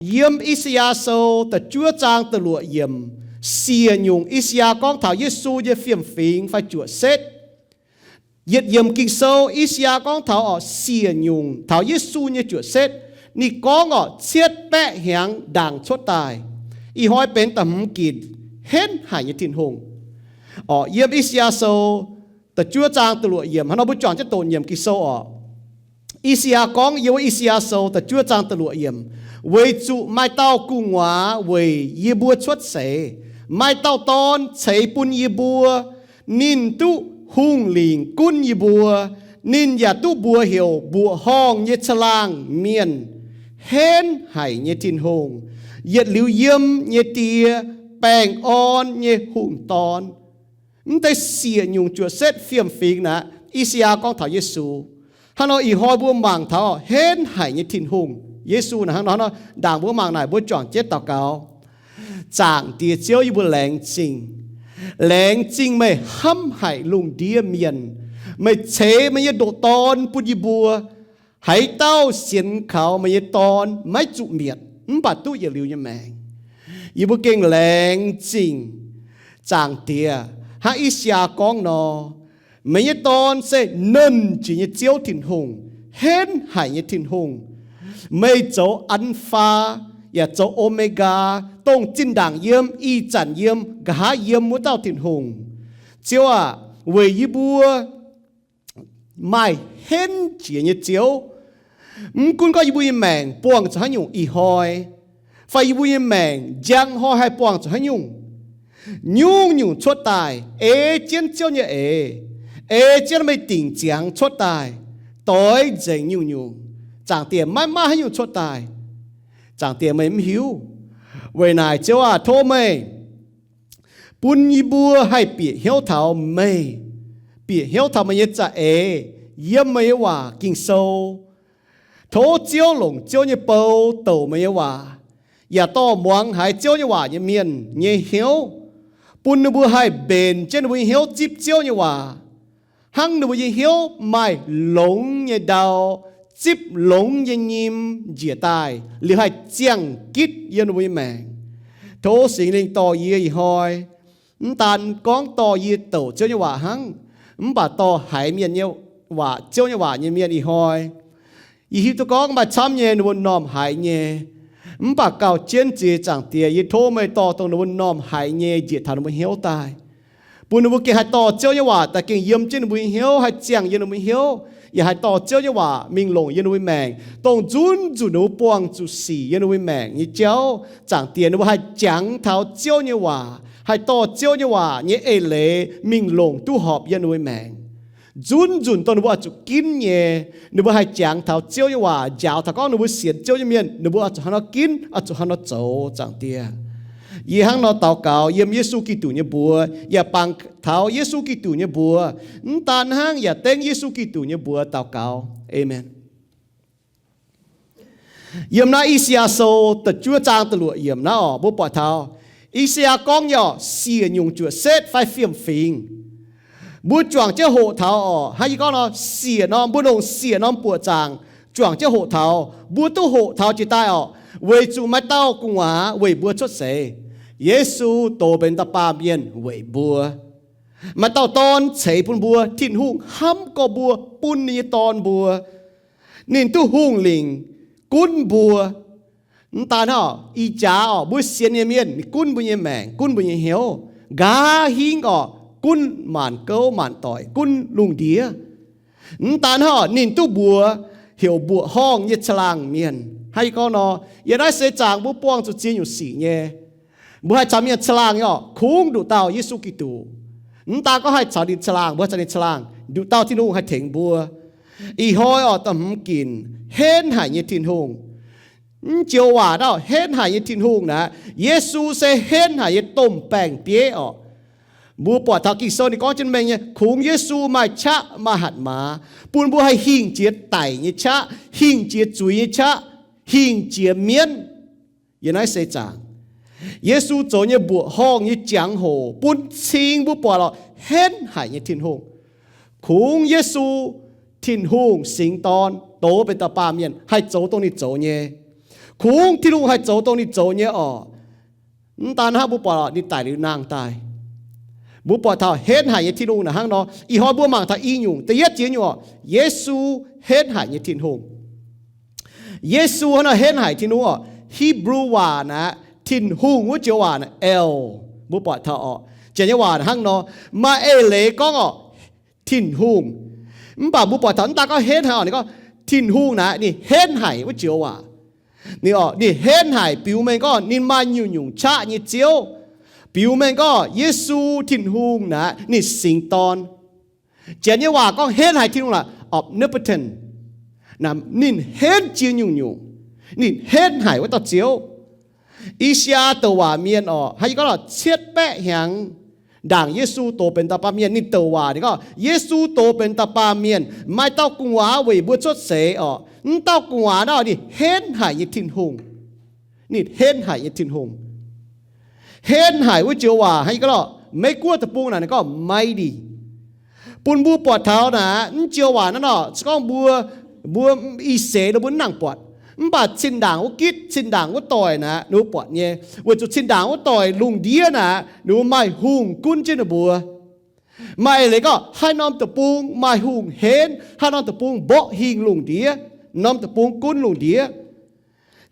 Yiem I^saa^yaa Sou da'juov zaang da'luoqc yiemc, siec nyungc I^saa^yaa gorngv taux Yesu nyei fiem-fingx fai juoqc setv. Yietc yiemc Ging-Sou, I^saa^yaa gorngv taux orqc, siec nyungc taux Yesu nyei juoqc setv. Ninh gorngv orqc, cietv baeqv hnyangx ndaangc cuotv daaih. Ih hnoi benx da'hmz ginc, henv haic nyei Tin-Hungh. Orqc, yiem I^saa^yaa Sou da'juov zaang da'luoqc yiemc, hnangv nor mbuo juangc jienv doqc nyiemc Ging-Sou orqc. I^saa^yaa gorngv yiem wuov I^saa^yaa Sou da'juov zaang da'luoqc yiemc, weic zuqc maaih dauh gu'nguaaz weic yie mbuo cuotv seix, maaih dauh dorn ceix bun yie mbuo. Ninh duqv hungh lingc gunv yie mbuo. Ninh yaac duqv mbuox heuc Mbuoqc Horngh nyei Caangh Laangh Mienh, Henv Haic nyei Tin-Hungh, Yietc Liuz Yiem nyei Die, Baengh Orn nyei Hungh Dorn. Mv deix siec nyungc juoqc setv fiem-fingx naaic, I^saa^yaa gorngv taux Yesu. Hnangv nor ih hnoi mbuo mangc taux henv haic nyei Tin-Hungh, Yesu naaic hnangv nor, hnangv nor ndaangc mbuo mangc naaic, mbuo juangc jienv daux gaux. Zaangc Diex Ziouv, yie mbuo laengz zingh. Laengz zingh meih hnamv haic lungh ndiev mienh. Meih ceix meih nyei ndoqc Dorn bun yie mbuo. Haaix dauh sienx kaux meih nyei Dorn maiv zuqc mietc, mv baac duqv yietc liuz nyei maengc. Yie mbuo gengh laengz zingh. Zaangc Diex, hnangv I^saa^yaa gorngv nor, meih nyei Dorn se Nernh Jiex nyei Ziouv Tin-Hungh, Henv Haic nyei Tin-Hungh. Meih zoux An^faa yaac zoux O^me^gaa, dongh zinh ndaangc yiem, ih zanc yiem, nqa'haav yiem wuov dauh Tin-Hungh. Ziouv aah, weic yie mbuo maaih henv jiex nyei Ziouv. Mv gunv gorngv yie mbuo nyei maengc buangh zuqc haaix nyungc ih hnoi, fai yie mbuo nyei maengc njang hnoi haih buangh zuqc haaix nyungc, nyungc-nyungc cuotv daaih ei jienv Ziouv nyei eix, ei jienv meih dingc ziangx cuotv daaih, doix nzengc nyungc-nyungc. Zaangc Diex, maiv maaih haaix nyungc cuotv daaih. Zaangc Diex, meih mv hiuv. Weic naaic Ziouv aah, tov meih bun yie mbuo haih bieqc hnyouv taux meih, bieqc hnyouv taux meih nyei za'eix yiem meih nyei waac Ging-Sou. Tov Ziouv longc Ziouv nyei bou douc meih nyei waac, yaac dorh muangx haiz Ziouv nyei waac nyei mienh nyei hnyouv, bun ninh mbuo haih mbenc jienv ninh mbuo nyei hnyouv zipv Ziouv nyei waac, hnangv ninh mbuo nyei hnyouv maaih longx nyei ndau zipv longx nyei nyim njiec daaih, liuz haih ziangh gitv yiem ninh mbuo nyei maengc. Tov Singx Lingh dorh yie ih hnoi, mv daan gorngv dorh yie douc Ziouv nyei waac hnangv, mv baac dorh haiz mienh nyei waac, Ziouv nyei waac nyei mienh ih hnoi. Yie hiuv duqv gorngv maaih camv nyei ninh mbuo m'normh haiz nyei, mv baac gauh jienv ziex Zaangc Diex, yie tov meih dorh dongh ninh mbuo m'normh haiz nyei njiec taux ninh mbuo hnyouv daaih, bun ninh mbuo gengh haih dorh Ziouv nyei waac daaih gengh yiem jienv ninh mbuo nyei hnyouv, haih ziangh yiem ninh mbuo nyei hnyouv, yaac haih dorh Ziouv nyei waac mingh longc yiem ninh mbuo nyei maengc, dongh nzunc nzunc ninh mbuo buangh zuqc sic yiem ninh mbuo nyei maengc nyei jauv, Zaangc Diex, ninh mbuo haih jangx taux Ziouv nyei waac, haih dorh Ziouv nyei waac nyei eix leiz mingh longc duqv horpc yiem ninh mbuo nyei maengc. Nzunc nzunc dongh ninh mbuo oix zuqc ginv nyei, ninh mbuo haih jangx taux Ziouv nyei waac, njaaux taux gorngv ninh mbuo sienx Ziouv nyei mienh, ninh mbuo oix zuqc hnangv nor ginv, oix zuqc hnangv nor zoux, Zaangc Diex. Yie hnangv nor daux gaux yiem Yesu Giduc nyei mbuox, yaac bangc taux Yesu Giduc nyei mbuox. Mv daan hnangv, yaac dengv Yesu Giduc nyei mbuox daux gaux. Aamen. Yiem naaiv I^saa^yaa Sou da'juov zaang da'luoqc yiemc naaiv orqc, mbuo buatc taux I^saa^yaa gorngv nyei orqc, siec nyungc juoqc setv fai fiem-fingx. Mbuo juangc jienv hoqc taux orqc, hnangv yie gorngv nor, siec norm, mbuo longc siec norm buoqc zaangc juangc jienv hoqc taux, mbuo duqv hoqc taux jiex daaih orqc, weic zuqc maaih dauh gu'nguaaz weic mbuo cuotv seix. Yesu dox benx dauh baamh mienh weic mbuo. Maaih dauh dorn ceix bun mbuo. Tin-Hungh hnamv gorx mbuo, bun ninh nyei Dorn mbuo. Ninh duqv hungh lingc gunv mbuo. Mv daan hnangv orqc, ih jaax orqc, mbuo sienx nyei mienh, ninh gunv mbuo nyei maengc, gunv mbuo nyei hnyouv. Nqa'haav hingv orqc, gunv maanc gouv maanc doic, gunv lungh ndiev. Mv daan hnangv orqc, ninh duqv mbuox heuc mbuoqc horngh nyei caangh laangh mienh. Hnangv yie gorngv nor, yiem naaiv seix zaangc mbuo buangh zuqc ziex nyungc sic nyei. Mbuo haih caux mienh caangh laangh nyei orqc, kungx nduqc dauh Yesu Giduc. Mv daan gorngv haih caux ninh caangh laangh, mbuo haih caux ninh caangh laangh, nduqc dauh Tin-Hungh haih tengx mbuo. Ih hnoi orqc, da'hmz ginc, henv haic nyei Tin-Hungh. Mv joux waac naaiv, henv haic nyei Tin-Hungh naaiv, Yesu se henv haic nyei domh baeng-bieiv orqc. Mbuo buatc taux Ging-Sou ninh gorngv jienv mengh nyei, kungx Yesu maaih qaqv maaih hatc maaz, bun mbuo haih hingh jiex daic nyei qaqv, hingh jiex zuiz nyei qaqv, hingh jiex mienv. Yiem naaiv seix zaangc, Yesu zoux nyei mbuoqc horngh nyei jangx-hoc bun cing mbuo buatc lorqc, henv haic nyei Tin-Hungh. Kungx Yesu, Tin-Hungh Singx Dorn, dox benx dauh baamh mienh haih zoux dongh ninh zoux nyei. Kungx Tin-Hungh haih zoux dongh ninh zoux nyei orqc. Mv daan hnangv, mbuo buatc ninh daic liuz nangh daaih. Mbuo buatc taux henv haic nyei Tin-Hungh naaic hnangv nor. Ih hnoi mbuo mangc taux i nyungc, da'yietv jiex nyungc orqc, Yesu henv haic nyei Tin-Hungh. Yesu hnangv nor henv haic Tin-Hungh orqc. Hipv^lu waac naaic, Tin-Hungh wuov joux waac naaic, el, mbuo buatc taux orqc, janx nyei waac hnangv nor. Maaih eix leiz gorngv orqc, Tin-Hungh. Mv baac mbuo buatc taux mv daan gorngv henv haic orqc, ninh gorngv Tin-Hungh naaic ninh henv haic wuov joux waac. Ninh, ninh henv haic biux mengh gorngv ninh maaih nyungc-nyungc qaqv nyei ziouv. Biux mengh gorngv Yesu Tin-Hungh naaic ninh singx dorn. Janx nyei waac gorngv henv haic Tin-Hungh naaic omnipotent. Ninh henv jiex nyungc-nyungc. Ninh henv haic wuov dauh ziouv. I^saa^yaa douc waac mienh orqc, hnangv yie gorngv lorqc, cietv baeqv hnyangx ndaangc Yesu doz benx dauh baamh mienh, ninh douc waac ninh gorngv Yesu doz benx dauh baamh mienh, maaih dauh gu'nguaaz weic mbuo cuotv seix orqc. Mv dauh gu'nguaaz naaic ninh henv haic nyei Tin-Hungh. Ninh henv haic nyei Tin-Hungh. Henv haic wuov joux waac hnangv yie gorngv lorqc, Meiv Guoqv deic-bung naaic ninh gorngv mighty. Bun mbuo buatc taux naaic, mv joux waac naaiv nor, se gorngv mbuo, mbuo ih seix nor mbuo mv nangc buatc. Mv baac zinh ndaangc wuov gitv, zinh ndaangc wuov doic naaic ninh mbuo buatc nyei, weic zuqc zinh ndaangc wuov doic lungh ndiev naaic ninh mbuo maaih hungh gunv jienv ninh mbuo. Maaih eix leiz gorngv haaix norm deic-bung maaih hungh henv, haaix norm deic-bung mborqv hingh lungh ndiev, norm deic-bung gunv lungh ndiev.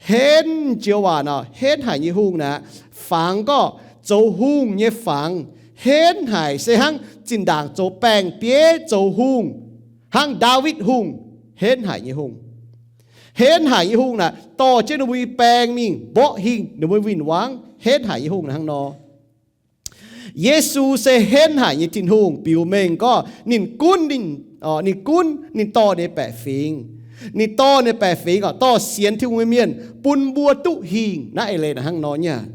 Henv joux waac nor, henv haic nyei hungh naaic, fangx gorngv zoux hungh nyei fangx, henv haic se hnangv zinh ndaangc zoux baeng-bieiv zoux hungh, hnangv Ndaawitv Hungh, henv haic nyei hungh. Henv haic nyei hungh naaic dorh jienv ninh mbuo nyei baeng mingh mborqv hingh ninh mbuo win-wangv, henv haic nyei hungh naaic hnangv nor. Yesu se henv haic nyei Tin-Hungh, biux mengh gorngv ninh gunv, ninh, ninh gunv ninh dorh ninh nyei baeqc fingx. Ninh dorh ninh nyei baeqc fingx orqc, dorh sienx Tin-Hungh nyei mienh bun mbuo duqv hingh. Naaiv eix leiz naaic hnangv nor nyei aqv.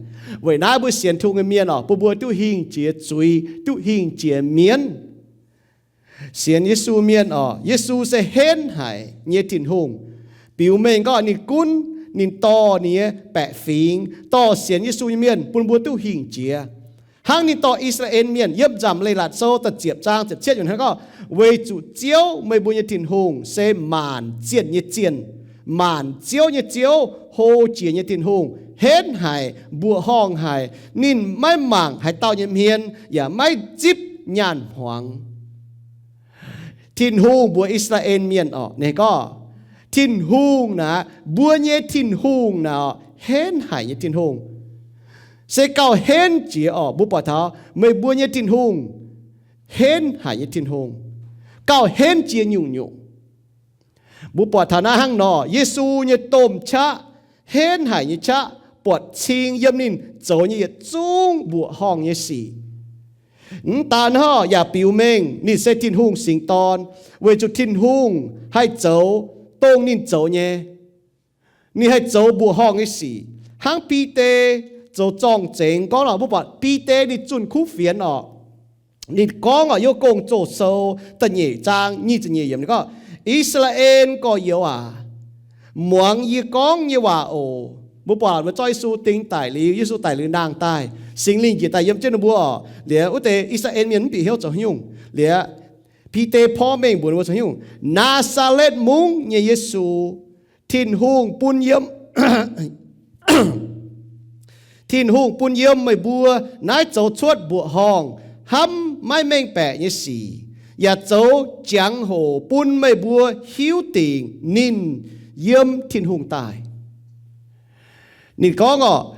Weic naaiv mbuo sienx Tin-Hungh nyei mienh orqc, bun mbuo duqv hingh jiex zuiz, duqv hingh jiex mienv. Sienx Yesu mienh orqc, Yesu se henv haic nyei Tin-Hungh, biux mengh gorngv ninh gunv, ninh dorh ninh nyei baeqc fingx, dorh sienx Yesu nyei mienh bun mbuo duqv hingh jiex. Hnangv ninh dorh I^saa^laa^en Mienh yiem Nzamc Leiz-Latc Sou da'ziepc zaang ziepc cietv yiemc hnangv gorngv, Weic zuqc Ziouv, meih mbuo nyei Tin-Hungh, se maanc zienh nyei zienh, maanc ziouv nyei Ziouv, hlo jiex nyei Tin-Hungh, henv haic, mbuoqc horngh haic. Ninh maiv mangc haaix dauh nyei hmien, yaac maiv zipv nyaanh hmuangx. Tin-Hungh mbuox I^saa^laa^en Mienh orqc, ninh gorngv, Tin-Hungh naaic, mbuo nyei Tin-Hungh naaic orqc, henv haic nyei Tin-Hungh. Se gauh henv jiex orqc, mbuo buatc taux meih mbuo nyei Tin-Hungh, henv haic nyei Tin-Hungh, gauh henv jiex nyungc-nyungc. Mbuo buatc taux naaiv hnangv nor, Yesu nyei domh qaqv, henv haic nyei qaqv, buatc cing yiem ninh zoux nyei yietc zungv mbuoqc horngh nyei sic. Mv daan hnangv, yaac biux mengh ninh se Tin-Hungh singx dorn, weic zuqc Tin-Hungh haih zoux dongh ninh zoux nyei. Ninh haih zoux mbuoqc horngh nyei sic. Hnangv Bide zoux zorng-zengx gorngv lorqc, mbuo buatc Bide ninh zunh kuv fienx orqc. Ninh gorngv orqc, Yiem Gong-Zoh Sou da'nyeic zaang nyic ziepc nyeic yiemc ninh gorngv, I^saa^laa^en gorx-youz aac, muangx yie gorngv nyei waac oc. Mbuo buatc mbuo zorqv Yesu ding daic liuz, Yesu daic liuz nangh daaih, Singx Lingh njiec daaih yiem jienv ninh mbuo orqc. Liuz wuov deix I^saa^laa^en Mienh mv bieqc hnyouv zoux haaix nyungc. Liuz Bide porv mengh mbuox ninh mbuo zoux haaix nyungc, Naa^saa^letv Mungv nyei Yesu, Tin-Hungh bun yiem Tin-Hungh bun yiem meih mbuo naaiv zoux cuotv mbuoqc horngh, hnamv maiv mengh baeqc nyei sic, yaac zoux jangx-hoc bun meih mbuo hiuv dingc ninh yiem Tin-Hungh daaih. Ninh gorngv orqc,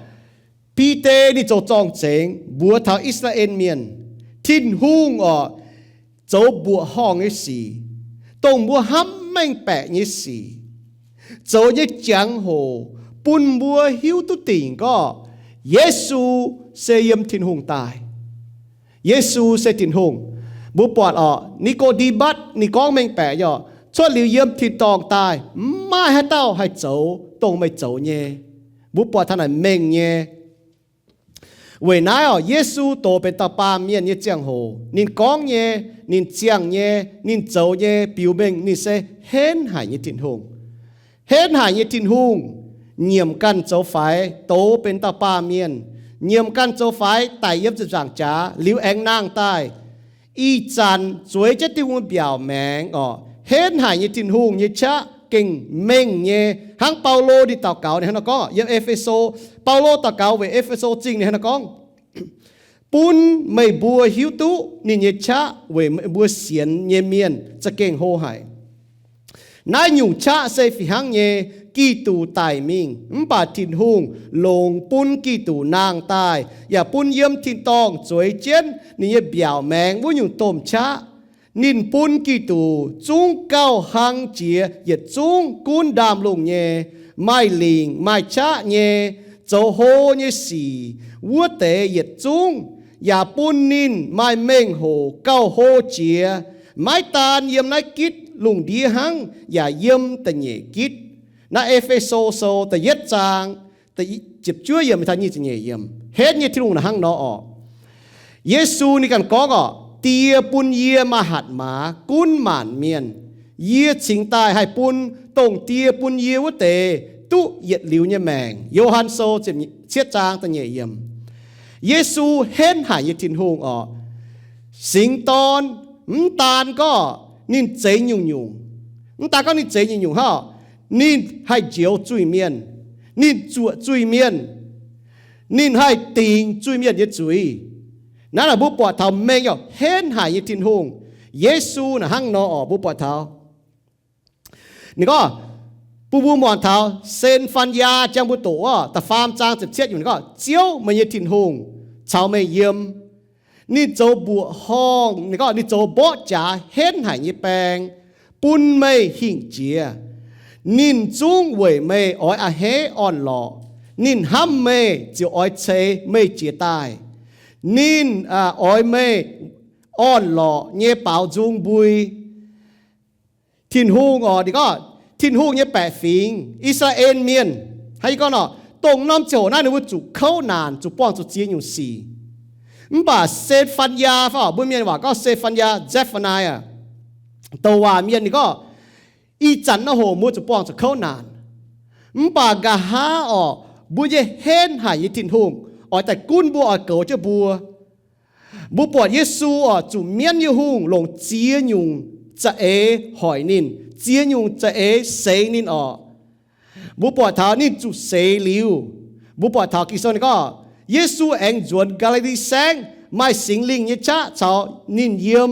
Bide ninh zoux zorng-zengx mbuox taux I^saa^laa^en Mienh, Tin-Hungh orqc, zoux mbuoqc horngh nyei sic, dongh mbuo hnamv mengh baeqc nyei sic, zoux nyei jangx-hoc bun mbuo hiuv duqv dingc gorngv Yesu se yiem Tin-Hungh daaih. Yesu se Tin-Hungh. Mbuo buatc orqc, Ni^go^nde^matv ninh gorngv mengh baeqc nyei orqc, cuotv liuz yiem tin-dorngh daaih, mv maaih haaix dauh haih zoux dongh meih zoux nyei. Mbuo buatc taux naaic mengh nyei. Weic naaiv orqc, Yesu doz benx dauh baamh mienh nyei ziangh hoc, ninh gorngv nyei, ninh ziangh nyei, ninh zoux nyei, biux mengh ninh se henv haic nyei Tin-Hungh. Henv haic nyei Tin-Hungh, nyiemc ganh zoux faix doz benx dauh baamh mienh, nyiemc ganh zoux faix daic yiem ziepc nzaangc jaax liuz aengx nangh daaih. Ih zanc zueiz jienv Tin-Hungh mbiaauc maengx orqc, henv haic nyei Tin-Hungh nyei qaqv gengh mengh nyei, hnangv Baulo ninh daux gaux ninh hnangv nor gorngv yiem E^fe^so. Baulo daux gaux weic E^fe^so Zingh ninh hnangv nor gorngv, bun meih mbuo hiuv duqv ninh nyei qaqv weic meih mbuo sienx nyei mienh za'gengh hlo haic. Naaiv nyungc qaqv se fih hnangv nyei. Giduc daic mingh, mv baac Tin-Hungh longx bun Giduc nangh daaih, yaac bun yiem tin-dorngh zueiz jienv ninh nyei mbiaauc maengx wuov nyungc domh qaqv. Ninh bun Giduc zungv gauh hlang jiex yietc zungv gunv ndaamv-lungh nyei, maaih lingc maaih qaqv nyei, zoux hlo nyei sic wuov deix yietc zungv, yaac bun ninh maaih mengh hoc gauh hlo jiex, maiv daan yiem naaiv gitv lungh ndiev hnangv, yaac yiem da'nyeic gitv. Naaiv E^fe^so Sou da'yietv zaang ziepc juov yiemc taux nyic ziepc nyeic yiemc. Henv nyei Tin-Hungh naaic hnangv nor orqc. Yesu ninh ganh gorngv orqc, Die bun yie maaih hatc maaz gunv maanc mienh. Yie cingx daaih haih bun dongh Die bun yie wuov deix duqv yietc liuz nyei maengc. Yo^han Sou cietv zaang da'nyeic yiemc. Yesu henv haic nyei Tin-Hungh orqc. Singx Dorn mv daan gorngv ninh zeix nyungc-nyungc, mv daan gorngv ninh zeix nyungc-nyungc hnangv, ninh haih njoux zuiz-mienh, ninh zuoqc zuiz-mienh, ninh haih dingc zuiz-mienh nyei zuiz. Naaiv naaic mbuo buatc taux mengh yaac henv haic nyei Tin-Hungh. Yesu naaic hnangv nor orqc, mbuo buatc taux ninh gorngv, bun mbuo muangx taux Se^fen^yaa jangx mbuo doqc orqc, da'faam zaang ziepc cietv yiemc ninh gorngv, Ziouv meih nyei Tin-Hungh caux meih yiem. Ninh zoux mbuoqc horngh, ninh gorngv ninh zoux mborqv jaax henv haic nyei baeng bun meih hingh jiex. Ninh zungv weic meih oix a'hneiv orn-lorqc. Ninh hnamv meih ziouc oix ceix meih jiez daaih. Ninh oix meih orn-lorqc nyei baaux nzung mbui. Tin-Hungh orqc, ninh gorngv Tin-Hungh nyei baeqc fingx, I^saa^laa^en Mienh, hnangv yie gorngv nor, dongh norm ziangh hoc naaiv ninh mbuo zuqc kouv naanc, zuqc buangh zuqc ziex nyungc sic. Mv baac Se^fen^yaa fai mbuo Mienh waac gorngv Se^fen^yaa, Zephaniah, douc waac mienh ninh gorngv, ih zanc naaiv hoc mbuo zuqc buangh zuqc kouv naanc. Mv baac nqa'haav orqc, mbuo nyei henv haic nyei Tin-Hungh oix daaih gunv mbuo, oix goux jienv mbuo. Mbuo buatc Yesu orqc, zuqc mienv nyei hungh longc ziex nyungc za'eix hoic ninh, ziex nyungc za'eix seix ninh orqc. Mbuo buatc taux ninh zuqc seix liuz, mbuo buatc taux Ging-Sou ninh gorngv, Yesu aengx nzuonx Gaa^li^li Saengv, maaih Singx Lingh nyei qaqv caux ninh yiem.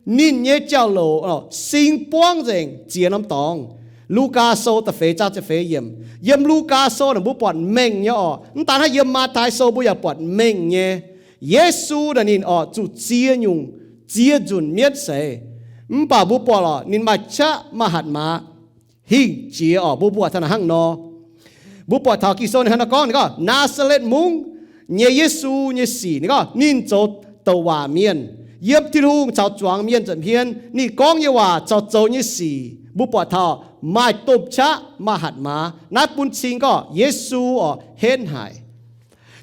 Ninh nyei jauv-louc sing buangv nzengc ziex norm dorngx. Lugaa Sou da'feix zaang ziepc feix yiemc. Yiem Lugaa Sou naaic mbuo buatc mengh nyei orqc. Mv daan hnangv, yiem Matv^tai Sou mbuo yaac buatc mengh nyei. Yesu naaic ninh orqc zuqc ziex nyungc, ziex nzunc mienv seix. Mv baac mbuo buatc orqc, ninh maaih qaqv maaih hatc maaz hingh jiex orqc. Mbuo buatc taux naaic hnangv nor. Mbuo buatc taux Ging-Sou ninh hnangv nor gorngv, ninh gorngv Naa^saa^letv Mungv nyei Yesu nyei sic, ninh gorngv ninh zoux douc waac mienh, yiem Tin-Hungh caux zuangx mienh nza'hmien. Ninh gorngv nyei waac caux zoux nyei sic, mbuo buatc taux maaih domh qaqv maaih hatc maaz. Naaiv bun cing gorngv Yesu orqc henv haic.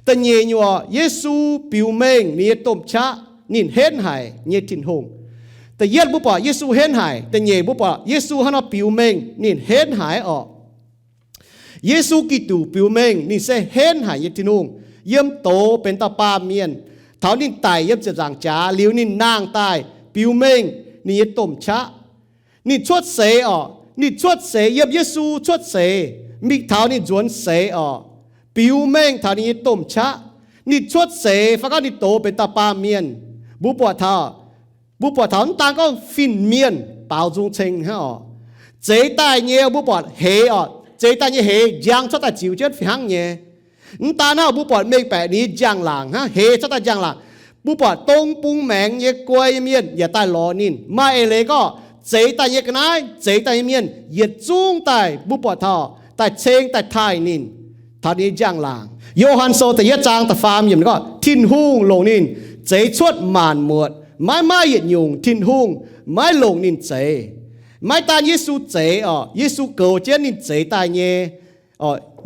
Da'nyeic nyungc orqc, Yesu biux mengh ninh nyei domh qaqv ninh henv haic nyei Tin-Hungh. Da'yietv mbuo buatc Yesu henv haic. Da'nyeic mbuo buatc Yesu hnangv nor biux mengh ninh henv haic orqc. Yesu Giduc biux mengh ninh se henv haic nyei Tin-Hungh, yiem doz benx dauh baamh mienh. Taux ninh daic yiem ziepc nzaangc jaax liuz, ninh nangh daaih biux mengh ninh nyei domh qaqv. Ninh cuotv seix orqc, ninh cuotv seix, yiem Yesu cuotv seix, mingh taux ninh nzuonx seix orqc, biux mengh taux ninh nyei domh qaqv. Ninh cuotv seix fai gorngv ninh doz benx dauh baamh mienh, mbuo buatc taux, mbuo buatc taux mv daan gorngv fin-mienh baaux nzung ceng hnangv orqc. Zeix daaih nyei mbuo buatc heix orqc, zeix daaih nyei heix njang cuotv daaih ziux jienv fih hnangv nyei. Mv daan hnangv, mbuo buatc mengh baeqc ninh njang-laangc hnangv, heix cuotv daaih njang-laangc. Mbuo buatc dong bung maengx nyei guai mienh yaac daaih lorz ninh. Maaih eix leiz gorngv zeix daaih nyei ga'naaiv, zeix daaih nyei mienh yietc zungv daaih, mbuo buatc taux daaih ceng daaih taaih ninh taux ninh njang-laangc. Yo^han Sou da'yietv zaang da'faam yiemc gorngv, Tin-Hungh longc ninh zeix cuotv maanc muotc, maiv maaih yietc nyungc Tin-Hungh maiv longc ninh zeix. Maiv daan Yesu zeix orqc, Yesu goux jienv ninh zeix daaih nyei,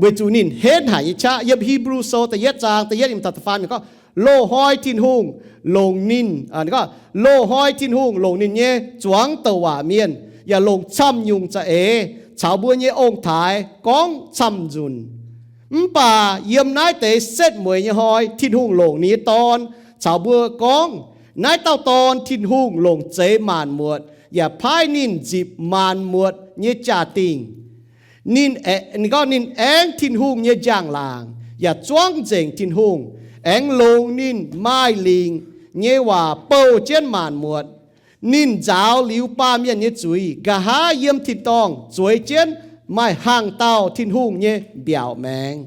weic zuqc ninh henv haic nyei qaqv. Yiem Hipv^lu Sou da'yietv zaang da'yietv yiemc taux da'faam yiemc gorngv, loz-hnoi Tin-Hungh longc ninh, gorngv, loz-hnoi Tin-Hungh longc ninh nyei zuangx douc waac mienh, yaac longc camv-nyungc za'eix caux mbuo nyei ong-taaix gorngv camv-nzunc. Mv baac yiem naaiv deix setv mueiz nyei hnoi, Tin-Hungh longc ninh nyei Dorn caux mbuo gorngv. Naaiv dauh Dorn Tin-Hungh longc zeix maanc muotc, yaac paaiv ninh nzipc maanc muotc nyei jaa-dingh. Ninh, ninh gorngv ninh aengx Tin-Hungh nyei njang-laangc yaac zuangv nzengc Tin-Hungh, aengx longx ninh maaih lingc nyei waac bouh jienv maanc muotc. Ninh nzaaux liuz baamh mienh nyei zuiz, nqa'haav yiem tin-dorngh zueiz jienv maaih hnaangx dauh Tin-Hungh nyei mbiaauc maengx.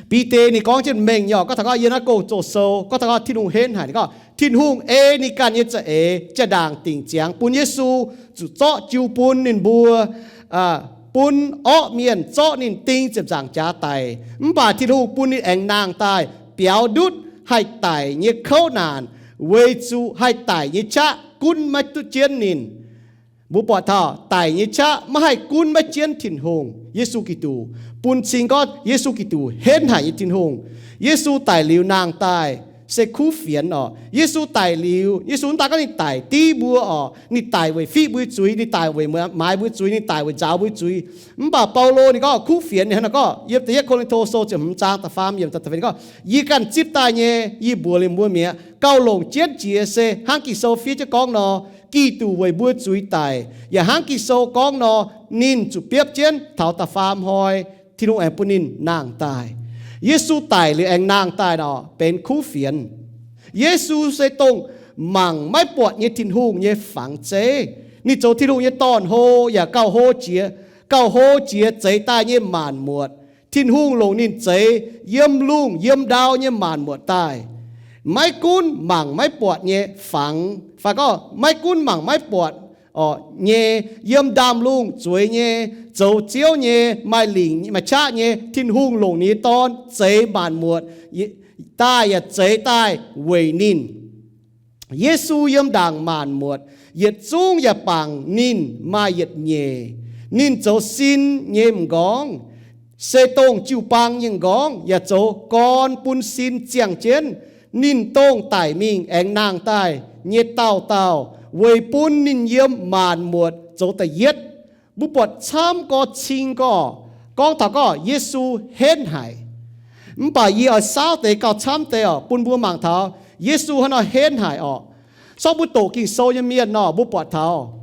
Bide ninh gorngv jienv mengh nyei, gorngv taux gorngv yiem naaiv gong-zoh sou, gorngv taux gorngv Tin-Hungh henv haic, ninh gorngv Tin-Hungh ei ninh ganh nyei za'eix jaa-ndaangc dingc ziangx bun Yesu zuqc zorqv jiu bun ninh mbuo, bun orqv mienh zorqv ninh ding ziepc nzaangc jaax daic. Mv baac Tin-Hungh bun ninh aengx nangh daaih biaux ndutv haih daic nyei kouv naanc, weic zuqc haih daic nyei qaqv gunv maiv duqv jienv ninh. Mbuo buatc taux daic nyei qaqv maiv haih gunv maiv jienv Tin-Hungh. Yesu Giduc bun cing gorngv Yesu Giduc henv haic nyei Tin-Hungh. Yesu daic liuz nangh daaih se kuv fienx orqc. Yesu daic liuz, Yesu mv daan gorngv ninh daic div mbuo orqc, ninh daic weic fiqv mbuo zuiz, ninh daic weic maaiz mbuo zuiz, ninh daic weic nzaaux mbuo zuiz. Mv baac Baulo ninh gorngv kuv fienx ninh hnangv naaiv gorngv, yiem da'yietv Ko^lin^to sou ziepc hmz zaang da'faam yiemc da'feix ninh gorngv, Yie ganh zipv daaih nyei, yie mbuox liuz mbuo mi'aqv. Gauh longc jienv jiex se hnangv Ging-Sou fiev jienv gorngv nor, Giduc weic mbuo zuiz daic, yaac hnangv Ging-Sou gorngv nor, ninh zuqc biopv jienv taux da'faam hnoi, Tin-Hungh aengx bun ninh nangh daaih. Yesu daic liuz aengx nangh daaih nor, benx kuv fienx. Yesu se dongh mangc maiv buatc nyei Tin-Hungh nyei fangx zeiv. Ninh zoux Tin-Hungh nyei dorn-hlo yaac gauh hlo jiex, gauh hlo jiex zeix daaih nyei maanc muotc. Tin-Hungh longc ninh zeix yiem lungh yiem ndau nyei maanc muotc daaih. Maiv gunv mangc maiv buatc nyei fangx, fai gorngv maiv gunv mangc maiv buatc nyei, yiem ndaamv-lungh zueiz nyei, zoux ziouv nyei, maaih lingc maaih qaqv nyei, Tin-Hungh longc ninh nyei Dorn zeix maanc muotc daaih, yaac zeix daaih weic ninh. Yesu yiem ndaangc maanc muotc, yietc zungv yaac bangc ninh maaih yietc nyeic. Ninh zoux sin nyei m'nqorngv, se dongh jiu-baang nyei m'nqorngv, yaac zoux gorn bun sin ziangh jienv. Ninh dongh daic mingh aengx nangh daaih nyei dauh dauh, weic bun ninh yiem maanc muotc zoux da'yietv. Mbuo buatc camv gorx cing gorx gorngv taux gorngv Yesu henv haic. Mv baac yie oix saauv deix gauh camv deix orqc, bun mbuo mangc taux Yesu haaix nor henv haic orqc. Sortv mbuo doqc Ging-Sou nyei mienh nor, mbuo buatc taux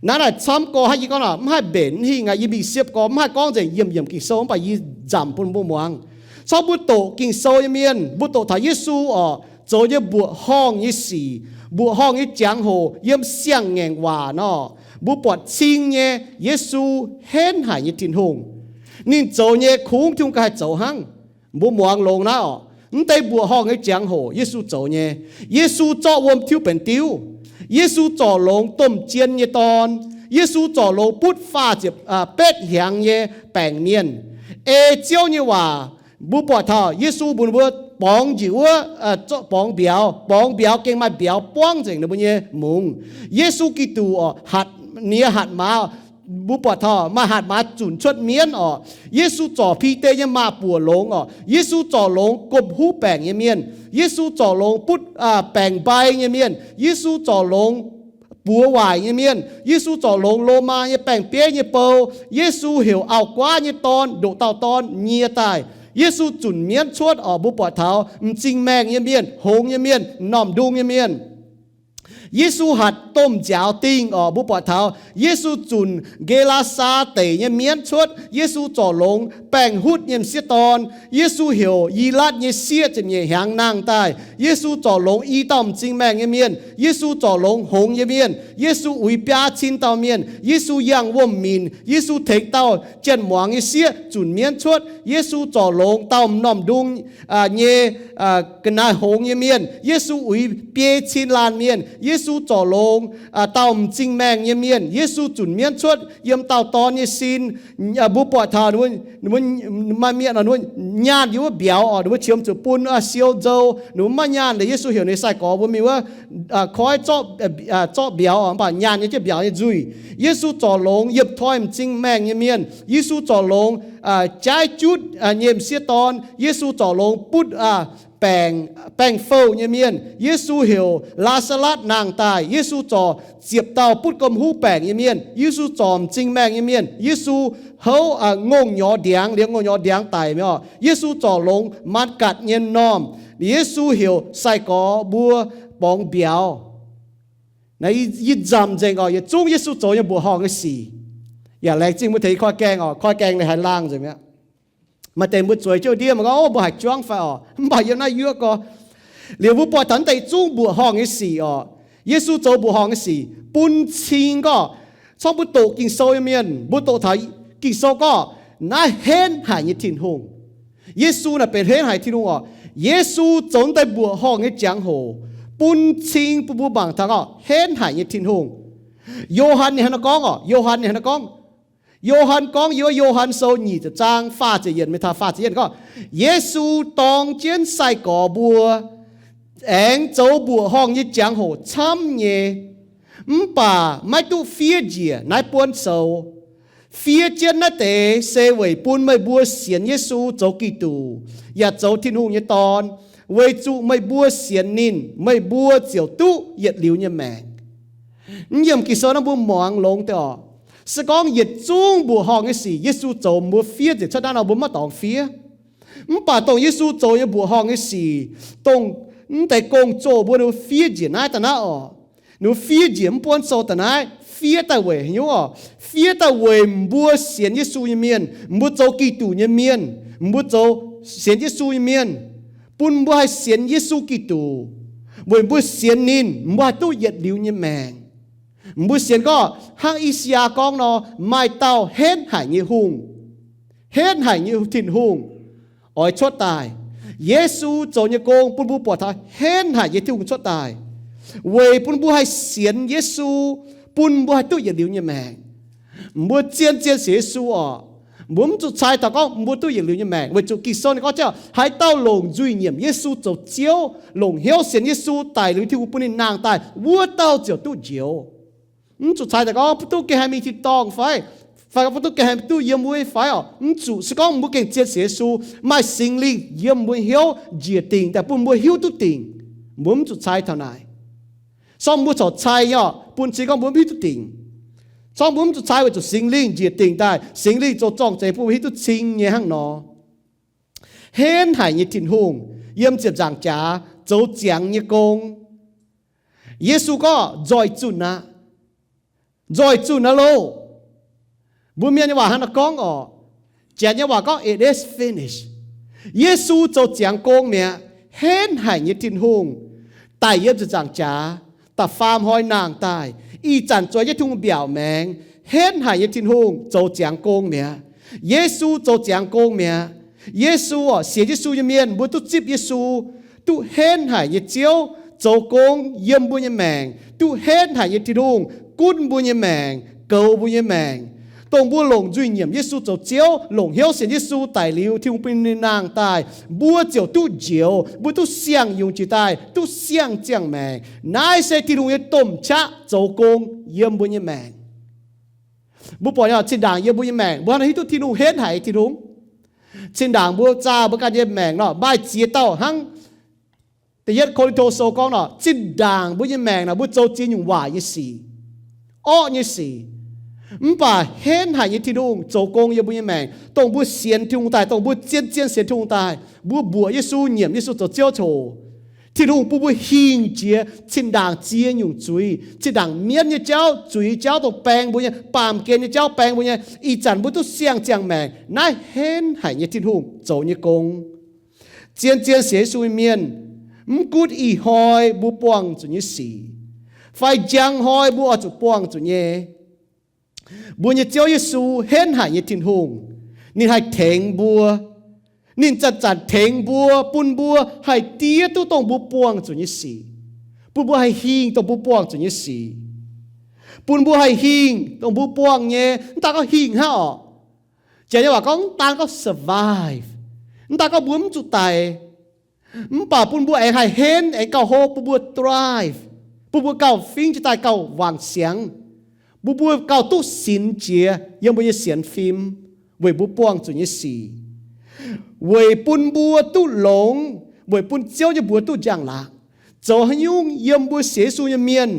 naaiv naaic camv gorx hnangv yie gorngv nor, mv haih mbenc mv hingh aqv. Yie mingh siepv gorx mv haih gorngv nzengc yiemh yiemc Ging-Sou, mv baac yie nzamc bun mbuo muangx. Sortv mbuo doqc Ging-Sou nyei mienh, mbuo doqc taux Yesu orqc, zoux nyei mbuoqc horngh nyei sic, mbuoqc horngh nyei jangx-hoc yiem siang-ngaengc waac nor, mbuo buatc cing nyei Yesu henv haic nyei Tin-Hungh. Ninh zoux nyei kungx Tin-Hungh ganh haih zoux hnangv. Mbuo muangx longx naaiv orqc, mv deix mbuoqc horngh nyei jangx-hoc Yesu zoux nyei. Yesu zorqv wuom tiuv benx diuv. Yesu zorc longx domh jien nyei dorn. Yesu zorc longx butv faah ziepc betv hnyangx nyei baengc mienh. Ei Ziouv nyei waac, mbuo buatc taux Yesu mbuox mbuo borngz njiec wuov, borngz mbiauz, borngz mbiauz gengh maaih mbiauz buangv nzengc ninh mbuo nyei mungz. Yesu Giduc orqc, hatc, ninh nyei hatc maaz, mbuo buatc taux maaih hatc maaz zunc cuotv mienv orqc. Yesu zorc Bide nyei maaz-buoc longx orqc. Yesu zorc longx gomh huv baengc nyei mienh. Yesu zorc longx butv baengc mbai nyei mienh. Yesu zorc longx buoz waaic nyei mienh. Yesu zorc longx Lomaa nyei baeng-bieiv nyei bou. Yesu heuc auv-guaav nyei dorn, ndoqc dauh dorn nyie daaih. Yesu zunc mienv cuotv orqc, mbuo buatc taux m'zing maengh nyei mienh, hngongx nyei mienh, m'normh ndung nyei mienh. Yesu hatc domh nziaaux dingh orqc, mbuo buatc taux Yesu zunc Ge^laa^saa Deic nyei mienv cuotv. Yesu zorc longx baengh hutv nyei m'sieqv dorn. Yesu heuc Yilatv nyei sieqv ziepc nyeic hnyangx nangh daaih. Yesu zorc longx i dauh m'zing maengh nyei mienh. Yesu zorc longx hngongx nyei mienh. Yesu uix biaa cin dauh mienh. Yesu yangh wuom-minc. Yesu tengx dauh janx-muangz nyei sieqv zunc mienv cuotv. Yesu zorc longx dauh m'normh ndung nyei ga'naaiv hngongx nyei mienh. Yesu uix biei cin laanh mienh. Yesu zorc longx dauh m'zing maengh nyei mienh. Yesu zunc mienv cuotv yiem dauh dorn nyei sin. Mbuo buatc taux maaih mienh nyaanh yiem wuov mbiauz orqc, ninh mbuo qiemx zuqc bun siou nzou, ninh mbuo maiv nyaanh. Liuz Yesu heuc ninh sai-gorx mbuo mingh wuov koiv zorqv mbiauz orqc, mv baac nyaanh nyei jienv mbiauz nyei nzuih. Yesu zorc longx yiemh toi m'zing maengh nyei mienh. Yesu zorc longx jaaiv jutv nyei m'sieqv dorn. Yesu zorc longx butv baengc, baengh fouh nyei mienh. Yesu heuc Laa^saa^latv nangh daaih. Yesu zorc ziepc dauh butv gomh huv baengc nyei mienh. Yesu zorc m'zing maengh nyei mienh. Yesu houv ngongh nyorx ndiangx, liemh ngongh nyorx ndiangx daic mi'aqv. Yesu zorc longx maan gatc nyei m'normh. Yesu heuc sai-gorx mbuo borngz mbiauz. Naaiv yie nzamc nzengc oc, yietc zungv Yesu zoux nyei mbuoqc horngh nyei sic. Yaac laengz zingh mbuo tengx koi gaengh oc, koi gaengh ninh haih laangh nzengc mi'aqv. Maaih deix mbuo zueiz jienv ndiev mbuo gorngv, Ov, mbuo haiz juangv fai oc? Mv baac yiem naaiv yuoqv gorx, liuz mbuo buatc taux naaiv deix zungv mbuoqc horngh nyei sic oc. Yesu zoux mbuoqc horngh nyei sic bun cing gorngv, corc mbuo doqc Ging-Sou nyei mienh, mbuo doqc taux Ging-Sou gorngv naaiv henv haic nyei Tin-Hungh. Yesu naaic benx henv haic Tin-Hungh oc. Yesu zoux naaiv deix mbuoqc horngh nyei jangx-hoc bun cing bun mbuo mangc taux gorngv henv haic nyei Tin-Hungh. Yo^han ninh hnangv naaiv gorngv oc, Yo^han ninh hnangv naaiv gorngv. Yo^han gorngv yiem Yo^han Sou nyic ziepc zaang faah ziepc yietc mingh taux faah ziepc yietv gorngv, Yesu dorng jienv sai-gorx mbuo aengx zoux mbuoqc horngh nyei jangx-hoc camv nyei, mv baac maiv duqv fiev njiec naaiv buonv sou. Fiev jienv naaiv deix se weic bun meih mbuo sienx Yesu zoux Giduc, yaac zoux Tin-Hungh nyei Dorn. Weic zuqc meih mbuo sienx ninh, meih mbuo ziouc duqv yietc liuz nyei maengc. Mv yiem Ging-Sou naaiv mbuo muangx longx deix oc. Se gorngv yietc zungv mbuoqc horngh nyei sic Yesu zoux mbuo fiev nzengc cuotv naaiv nor, mbuo maiv dorngx fiev. Mv baac dongh Yesu zoux nyei mbuoqc horngh nyei sic, dongh mv deix gong-zoh mbuo ninh fiev njiec naaiv daaih naaiv oc. Ninh fiev njiec mv buonv sou daaih naaiv, fiev daaih weic haaix nyungc oc? Fiev daaih weic mbuo sienx Yesu nyei mienh, mbuo zoux Giduc nyei mienh, mbuo zoux sienx Yesu nyei mienh, bun mbuo haih sienx Yesu Giduc. Weic mbuo sienx ninh, mbuo haih duqv yietc liuz nyei maengc. Mbuo sienx gorngv hnangv I^saa^yaa gorngv nor, maaih dauh henv haic nyei hungh, henv haic nyei Tin-Hungh oix cuotv daaih. Yesu zoux nyei gong bun mbuo buatc taux henv haic nyei Tin-Hungh cuotv daaih, weic bun mbuo haih sienx Yesu, bun mbuo haih duqv yietc liuz nyei maengc. Mbuo zien-zien sienx Yesu oc, mbuo mv zuqc cai taux gorngv mbuo duqv yietc liuz nyei maengc, weic zuqc Ging-Sou ninh gorngv ziouc, haaix dauh longc nzuih nyiemc Yesu zoux Ziouv, longc hnyouv sienx Yesu daic liuz Tin-Hungh bun ninh nangh daaih, wuov dauh ziouc duqv njoux. Mv zuqc cai taux gorngv mbuo duqv gengh haih mingh tin-dorngh fai, fai mbuo duqv gengh haih duqv yiem wuov fai oc. Mv zuqc. Se gorngv mbuo gengh zien sienx Yesu, maaih Singx Lingh yiem mbuo hnyouv njiec dingc daaih bun mbuo hiuv duqv dingc, mbuo mv zuqc cai taux naaic. Sorng mbuo corc cai nyei oc, bun cing gorngv mbuo mv hiuv duqv dingc. Sorng mbuo mv zuqc cai weic zuqc Singx Lingh njiec dingc daaih, Singx Lingh zoux zorng-zeiz bun mbuo hiuv duqv cing nyei hnangv nor. Henv haic nyei Tin-Hungh yiem ziepc nzaangc jaax zoux ziangx nyei gong. Yesu gorngv, Nzoih zunh aqv. Nzoih zunh aqv loh. Mbuo mienh nyei waac hnangv naaiv gorngv oc. Janx nyei waac gorngv, It is finished. Yesu zoux ziangx gong mi'aqv. Henv haic nyei Tin-Hungh daic yiem ziepc nzaangc jaax, da'faam hnoi nangh daaih, ih zanc zueiz jienv Tin-Hungh mbiaauc maengx. Henv haic nyei Tin-Hungh zoux ziangx gong mi'aqv. Yesu zoux ziangx gong mi'aqv. Yesu oc, sienx Yesu nyei mienh mbuo duqv zipv Yesu, duqv henv haic nyei Ziouv zoux gong yiem mbuo nyei maengc, duqv henv haic nyei Tin-Hungh gunv mbuo nyei maengc, goux mbuo nyei maengc. Dongh mbuo longc nzuih nyiemc Yesu zoux Ziouv, longc hnyouv sienx Yesu daic liuz Tin-Hungh bun ninh nangh daaih, mbuo ziouc duqv njoux, mbuo duqv siang-yungz jiex daaih, duqv siang-ziangh maengc. Naaiv se Tin-Hungh nyei domh qaqv zoux gong yiem mbuo nyei maengc. Mbuo buatc nyei, zinh ndaangc yiem mbuo nyei maengc mbuo hnangv naaiv hiuv duqv Tin-Hungh henv haic Tin-Hungh. Zinh ndaangc mbuo zaah mbuo ganh nyei maengc nor, maaih ziex dauh hnangv. Da'yietv Ko^lin^to Sou gorngv nor, zinh ndaangc mbuo nyei maengc naaic mbuo zoux ziex nyungc waaic nyei sic, orqv nyei sic. Mv baac henv haic nyei Tin-Hungh zoux gong yiem mbuo nyei maengc, dongh mbuo sienx Tin-Hungh daaih, dongh mbuo zien-zien sienx Tin-Hungh daaih, mbuo mbuoqc Yesu, nyiemc Yesu zoux Ziouv coc, Tin-Hungh bun mbuo hingh jiex zinh ndaangc ziex nyungc zuiz, zinh ndaangc mienv nyei jauv, zuiz jauv dongh baeng mbuo nyei, baamh gen nyei jauv baeng mbuo nyei, ih zanc mbuo duqv siang-ziangh maengc. Naaiv henv haic nyei Tin-Hungh zoux nyei gong. Zien-zien sienx Yesu nyei mienh, mv gunv ih hnoi mbuo buangh zuqc nyei sic, fai njang hnoi mbuo oix zuqc buangh zuqc nyei, mbuo nyei Ziouv Yesu henv haic nyei Tin-Hungh. Ninh haih tengx mbuo. Ninh zanc-zanc tengx mbuo, bun mbuo haih diev duqv dongh mbuo buangh zuqc nyei sic, bun mbuo haih hingh dongh mbuo buangh zuqc nyei sic, bun mbuo haih hingh dongh mbuo buangh nyei. Mv daaih gorngv hingh hnangv oc. Janx nyei waac gorngv, mv daan gorngv survive, mv daan gorngv mbuo mv zuqc daic, mv baac bun mbuo aengx haih henv, aengx gauh hlo, bun mbuo thrive, bun mbuo gauh fingv jiez daaih gauh wangc siangx, bun mbuo gauh duqv sinx jiex yiem mbuo nyei sienx fim, weic mbuo buangh zuqc nyei sic, weic bun mbuo duqv longx, weic bun Ziouv nyei mbuox duqv njang-laangc. Zoux haaix nyungc yiem mbuo sienx Yesu nyei mienh,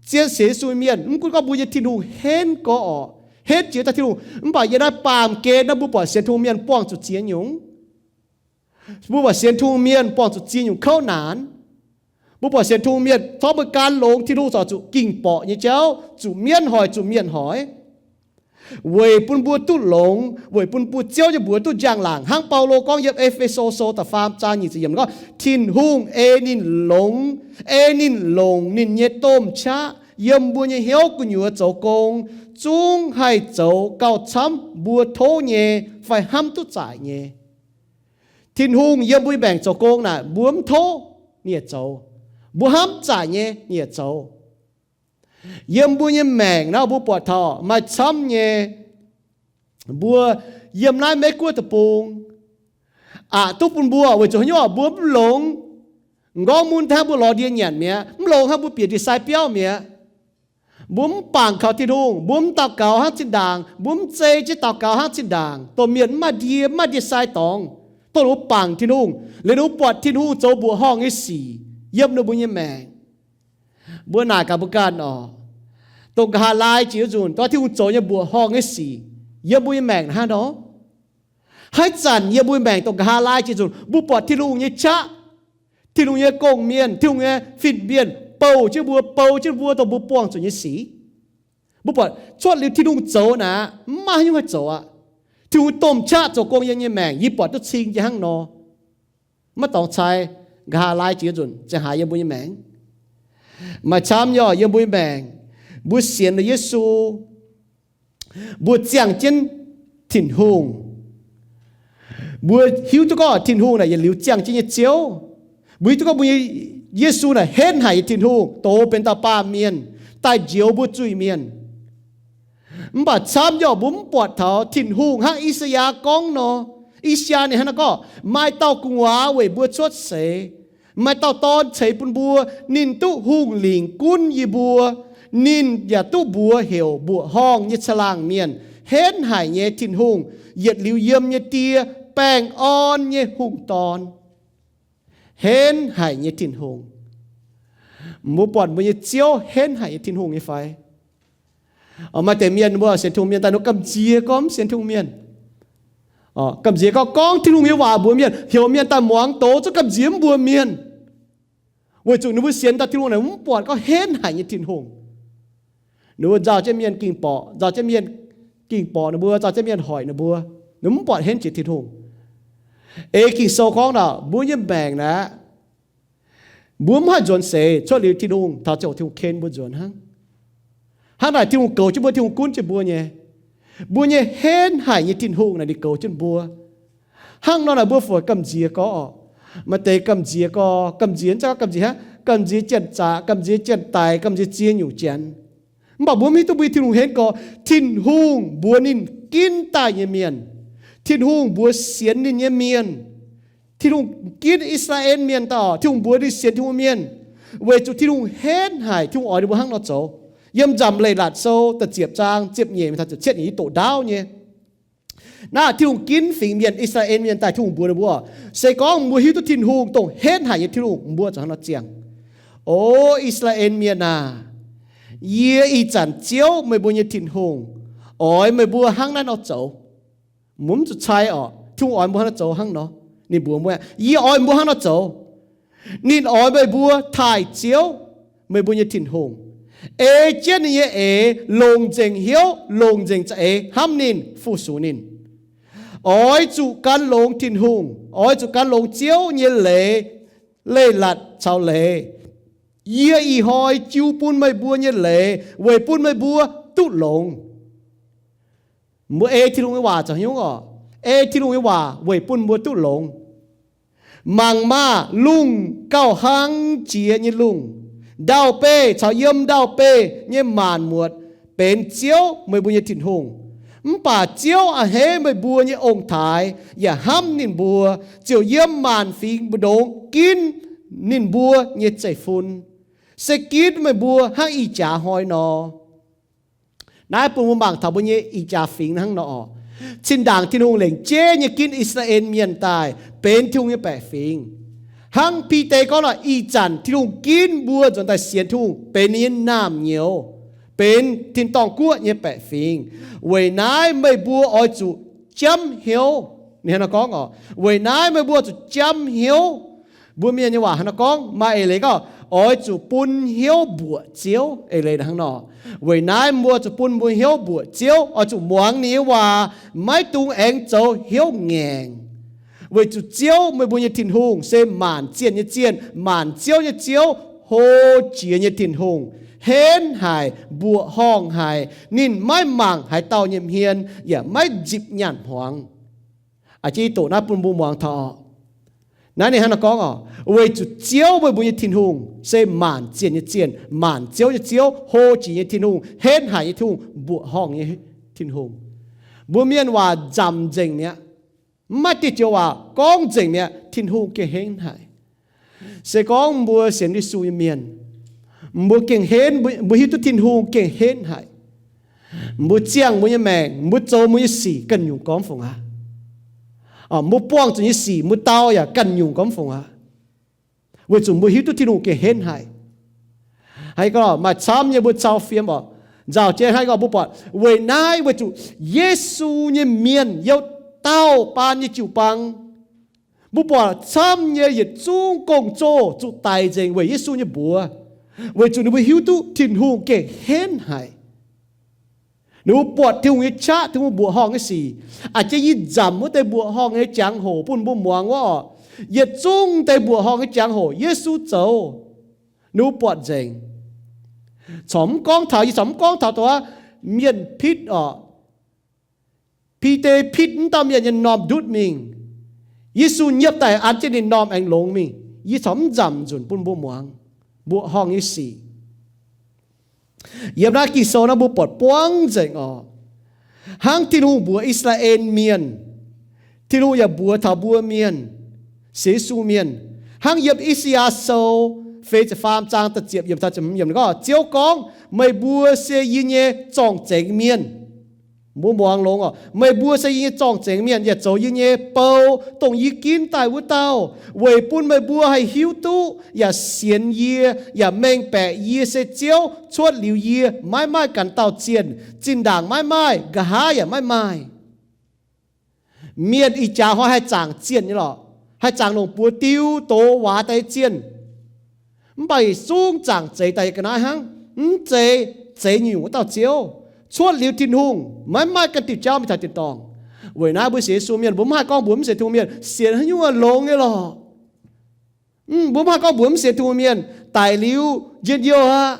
zien sienx Yesu nyei mienh, mv gunv gorngv mbuo nyei Tin-Hungh henv gorx orqc, henv jiex daaih Tin-Hungh, mv baac yiem naaiv baamh gen naaiv mbuo buatc sienx Tin-Hungh mienh buangh zuqc ziex nyungc. Mbuo buatc sienx Tin-Hungh mienh buangh zuqc ziex nyungc kouv naanc. Mbuo buatc sienx Tin-Hungh mienh, tov mbuo gan longx, Tin-Hungh corc zuqc ging-borqc nyei jauv, zuqc mienv hoic, zuqc mienh hoic, weic bun mbuo duqv longx, weic bun mbuo Ziouv nyei mbuox duqv njang-laangc. Hnangv Baulo gorngv yiem E^fe^so Sou da'faam zaang nyic ziepc yiemc gorngv, Tin-Hungh ei ninh longx, ei ninh longc ninh nyei domh qaqv yiem mbuo nyei hnyouv gu'nyuoz zoux gong, zungv haih zoux gauh camv mbuo tov nyei fai hnamv duqv zaaic nyei. Tin-Hungh yiem mbuo nyei maengc zoux gong naaic, mbuo mv tov, ninh yaac zoux. Mbuo hnamv zaaic nyei, ninh yaac zoux. Yiem mbuo nyei maengc naaiv, mbuo buatc taux maaih camv nyei, mbuo yiem naaiv Meiv Guoqv deic-bung, aqc duqv bun mbuo weic zuqc haaix nyungc, mbuo mv longx. M'nqorngv mun hnangv mbuo lorz ndie nyanc mi'aqv, mv longx hnangv mbuo bieqc ndie-sai biauv mi'aqv. Mbuo mv bangc kaux Tin-Hungh, mbuo mv daux gaux hnangv zinh ndaangc, mbuo mv zei jienv daux gaux hnangv zinh ndaangc, dongh mienh mv maaih ndie, mv maaih ndie-sai dorngx, dongh ninh mbuo bangc Tin-Hungh, liuz ninh mbuo buatc Tin-Hungh zoux mbuoqc horngh nyei sic yiem ninh mbuo nyei maengc. Mbuo naaic gaax mbuo ganh oc, dongh nqa'haav laai jiex nzunc, dongh Tin-Hungh zoux nyei mbuoqc horngh nyei sic yiem mbuo nyei maengc hnangv nor. Haaix zanc yiem mbuo nyei maengc dongh nqa'haav laai jiex nzunc, mbuo buatc Tin-Hungh nyei qaqv, Tin-Hungh nyei gong-mienh, Tin-Hungh nyei fin-mienh bouh jienv mbuo, bou jienv mbuo, dongh mbuo buangh zuqc nyei sic. Mbuo buatc cuotv liuz Tin-Hungh zoux naaic, mv maaih haaix nyungc haih zoux aqv. Tin-Hungh domh qaqv zoux gong yiem nyei maengc, yie buatc duqv cing jienv hnangv nor. Maiv dorngx cai nqa'haav laai jiex nzunc ziangh haaix yiem mbuo nyei maengc. Maaih camv nyei oc, yiem mbuo nyei maengc, mbuo sienx liuz Yesu, mbuo ziangh jienv Tin-Hungh. Mbuo hiuv duqv gorngv Tin-Hungh naaic yietc liuz ziangh jienv nyei Ziouv. Mbuo hiuv duqv gorngv mbuo nyei Yesu naaic henv haic nyei Tin-Hungh, dox benx dauh baamh mienh, daaih njoux mbuo zuiz-mienh. Mv baac camv nyei oc, mbuo mv buatc taux Tin-Hungh hnangv I^saa^yaa gorngv nor. I^saa^yaa ninh hnangv naaiv gorngv, maaih dauh gu'nguaaz weic mbuo cuotv seix, maaih dauh dorn ceix bun mbuo, ninh duqv hungh lingc gunv yie mbuo. Ninh yaac duqv mbuox heuc mbuoqc horngh nyei caangh laangh mienh, henv haic nyei Tin-Hungh, yietc liuz yiem nyei Die, baengh orn nyei Hungh Dorn. Henv haic nyei Tin-Hungh. Mbuo buatc mbuo nyei Ziouv henv haic nyei Tin-Hungh nyei fai? Maaih deix mienh mbuo sienx Tin-Hungh mienh daaih ninh gamh nziex gorngv mv sienx Tin-Hungh mienh. Gamh nziex gorngv, gorngv Tin-Hungh nyei waac mbuox mienh, heuc mienh daaih muangx doz, zungv gamh nziex mv mbuox mienh. Weic zuqc ninh mbuo sienx daaih Tin-Hungh naaic mv buatc gorngv henv haic nyei Tin-Hungh. Ninh mbuo nzauh jienv mienh ging-borqc, nzauh jienv mienh ging-borqc ninh mbuo, nzauh jienv mienh hoic ninh mbuo. Ninh mv buatc henv jiex Tin-Hungh. Ei Ging-Sou gorngv naaic, mbuo nyei maengc naaic, mbuo mv haih nzuonx seix cuotv liuz Tin-Hungh, taux ziangh hoc Tin-Hungh ken mbuo nzuonx hnangv. Hnangv naaic Tin-Hungh goux jienv mbuo, Tin-Hungh gunv jienv mbuo nyei. Mbuo nyei henv haic nyei Tin-Hungh naaic ninh goux jienv mbuo. Hnangv nor naaic mbuo fungc gamh nziex gorngv oc. Maaih deix gamh nziex gorngv, gamh nziex mv zeiz gorngv gamh nziex hnangv, gamh nziex janx-zaqc, gamh nziex janx-daic, gamh nziex ziex nyungc janx. Mv baac mbuo mv hiuv duqv mbuo Tin-Hungh henv gorngv, Tin-Hungh mbuox ninh ginv daaih nyei mienh, Tin-Hungh mbuox sienx ninh nyei mienh. Tin-Hungh ginv I^saa^laa^en Mienh daaih oc, Tin-Hungh mbuox ninh sienx Tin-Hungh mienh, weic zuqc Tin-Hungh henv haic, Tin-Hungh oix ninh mbuo hnangv nor zoux. Yiem Nzamc Leiz-Latc Sou da'ziepc zaang ziepc nyeic mingh taux ziepc cietv nyei, yie doqc ndaauv nyei. Naaiv Tin-Hungh ginv fingx mienh, I^saa^laa^en Mienh daaih, Tin-Hungh mbuox ninh mbuo, se gorngv mbuo hiuv duqv Tin-Hungh dongh henv haic nyei Tin-Hungh, mbuo zuqc hnangv nor ziangh. O I^saa^laa^en Mienh aac, yie ih zanc Ziouv meih mbuo nyei Tin-Hungh oix meih mbuo hnangv naaiv nor zoux. Mbuo mv zuqc cai oc, Tin-Hungh oix mbuo hnangv nor zoux hnangv nor. Ninh mbuox mbuo, Yie oix mbuo hnangv nor zoux. Ninh oix meih mbuo taaih Ziouv, meih mbuo nyei Tin-Hungh, ei jienv ninh nyei eix longc nzengc hnyouv, longc nzengc za'eix hnamv ninh, fu-sux ninh. Oix zuqc gan longx Tin-Hungh, oix zuqc gan longx Ziouv nyei leiz, leiz-latc caux leiz. Yie ih hnoi jiu bun meih mbuo nyei leiz weic bun meih mbuo duqv longx. Mbuo ei Tin-Hungh nyei waac zoux haaix nyungc oc? Ei Tin-Hungh nyei waac weic bun mbuo duqv longx. Mangc maah! Lungh gauh hlang jiex nyei lungh, ndau-beih caux yiem ndau-beih nyei maanc muotc benx Ziouv, meih mbuo nyei Tin-Hungh. Mv baac Ziouv a'hneiv meih mbuo nyei ong-taaix yaac hnamv ninh mbuo, ziouc yiem maanc fingx mbu'ndongx ginv ninh mbuo nyei zeiv-fun, se ginv meih mbuo hnangv ih jaax hnoi nor. Naaiv bun mbuo mangc taux mbuo nyei ih jaax fingx hnangv nor oc. Zinh ndaangc Tin-Hungh lengc jeiv nyei ginv I^saa^laa^en Mienh daaih benx Tin-Hungh nyei baeqc fingx. Hnangv Bide gorngv nor, ih zanc Tin-Hungh ginv mbuo nzuonx daaih sienx Tin-Hungh benx ninh nyei naamh nyouz, benx tin-dorngh guoqv nyei baeqc fingx. Weic naaiv meih mbuo oix zuqc jamv hnyouv. Ninh hnangv nor gorngv oc, weic naaiv meih mbuo zuqc jamv hnyouv. Mbuo Mienh nyei waac hnangv nor gorngv, maaih eix leiz gorngv, oix zuqc bun hnyouv mbuoqc Ziouv. Eix leiz hnangv nor. Weic naaiv mbuo zuqc bun mbuo hnyouv mbuoqc Ziouv, oix zuqc muangx ninh nyei waac, maiv dungx aengx zoux hnyouv ngaengc. Weic zuqc Ziouv, meih mbuo nyei Tin-Hungh, se maanc zienh nyei Zienh, maanc ziouv nyei Ziouv, hlo jiex nyei Tin-Hungh, henv haic, mbuoqc horngh haic. Ninh maiv mangc haaix dauh nyei hmien, yaac maiv nzipc nyaanh hmuangx. A'jang yie doqc naaiv bun mbuo muangx taux. Naaiv ninh hnangv naaiv gorngv oc, weic zuqc Ziouv, meih mbuo nyei Tin-Hungh, se maanc zienh nyei Zienh, maanc ziouv nyei Ziouv, hlo jiex nyei Tin-Hungh, henv haic nyei Tin-Hungh, mbuoqc horngh nyei Tin-Hungh. Mbuo mienh waac nzamc nzengc mi'aqv. Mv maaih dieh joux waac gorngv nzengc mi'aqv, Tin-Hungh gengh henv haic. Se gorngv mbuo sienx Yesu nyei mienh, mbuo gengh henv, mbuo hiuv duqv Tin-Hungh gengh henv haic. Mbuo ziangh mbuo nyei maengc, mbuo zoux mbuo nyei sic ganh nyungc gormx fungc aqv. Mbuo buangh zuqc nyei sic mbuo dau yaac ganh nyungc gormx fungc aqv. Weic zuqc mbuo hiuv duqv Tin-Hungh gengh henv haic. Haiz gorngv maaih camv nyei mbuo cau fiem oc. Nzauh jienv haiz gorngv mbuo buatc weic naaiv, weic zuqc Yesu nyei mienh youh dauh baan nyei jiu-baang, mbuo buatc camv nyei yietc zungv gong-zoh zuqc daic nzengc weic Yesu nyei mbuox, weic zuqc ninh mbuo hiuv duqv Tin-Hungh gengh henv haic. Ninh mbuo buatc Tin-Hungh nyei qaqv, Tin-Hungh mbuoqc horngh nyei sic. A'jang yie nzamc wuov deix mbuoqc horngh nyei jangx-hoc bun mbuo muangx wuov oc. Yietc zungv deix mbuoqc horngh nyei jangx-hoc Yesu zoux, ninh mbuo buatc nzengc. Corc mv gorngv taux, yie corc mv gorngv taux dongh mienh pitv oc. Bide pitv wuov dauh mienh nyei m'normh ndutv mingh. Yesu nyiepv daaih an jienv ninh m'normh aengx longx mingh. Yie corc mv nzamc nzunc bun mbuo muangx mbuoqc horngh nyei sic. Yiem naaiv Ging-Sou naaiv mbuo buatc buangv nzengc oc. Hnangv Tin-Hungh mbuox I^saa^laa^en Mienh, Tin-Hungh yaac mbuox taux mbuo mienh, sienx Yesu mienh. Hnangv yiem I^saa^yaa Sou feix ziepc faam zaang da'ziepc yiemc taux ziepc hmz yiemc gorngv, Ziouv gorngv, Meih mbuo se yie nyei zorng-zengx mienh. Mbuo muangx longx oc. Meih mbuo se yie nyei zorng-zengx mienh, yaac zoux yie nyei bou, dongh yie ginv daaih wuov dauh, weic bun meih mbuo haih hiuv duqv yaac sienx yie, yaac mengh baeqc yie se Ziouv. Cuotv liuz yie, maiv maaih ganh dauh zienh. Zinh ndaangc maiv maaih, nqa'haav yaac maiv maaih. Mienh ih jaax hnoi haih zaangc zienh nyei lorqc, haih zaangc longc buoz diu doz waac daaih zienh. Mv baac yietc zungv zaangc zeix daaih ga'naaiv hnangv. Mv zeiz zeix nyungc wuov dauh Ziouv. Cuotv liuz Tin-Hungh, maiv maaih ganh diuh jauv mingh taux tin-dorngh. Weic naaiv mbuo sienx Yesu mienh, mbuo mv haih gorngv mbuox mv sienx Tin-Hungh mienh, sienx haaix nyungc longx nyei lorqc. Mbuo mv haih gorngv mbuox mv sienx Tin-Hungh mienh, daic liuz njien-youh aqv.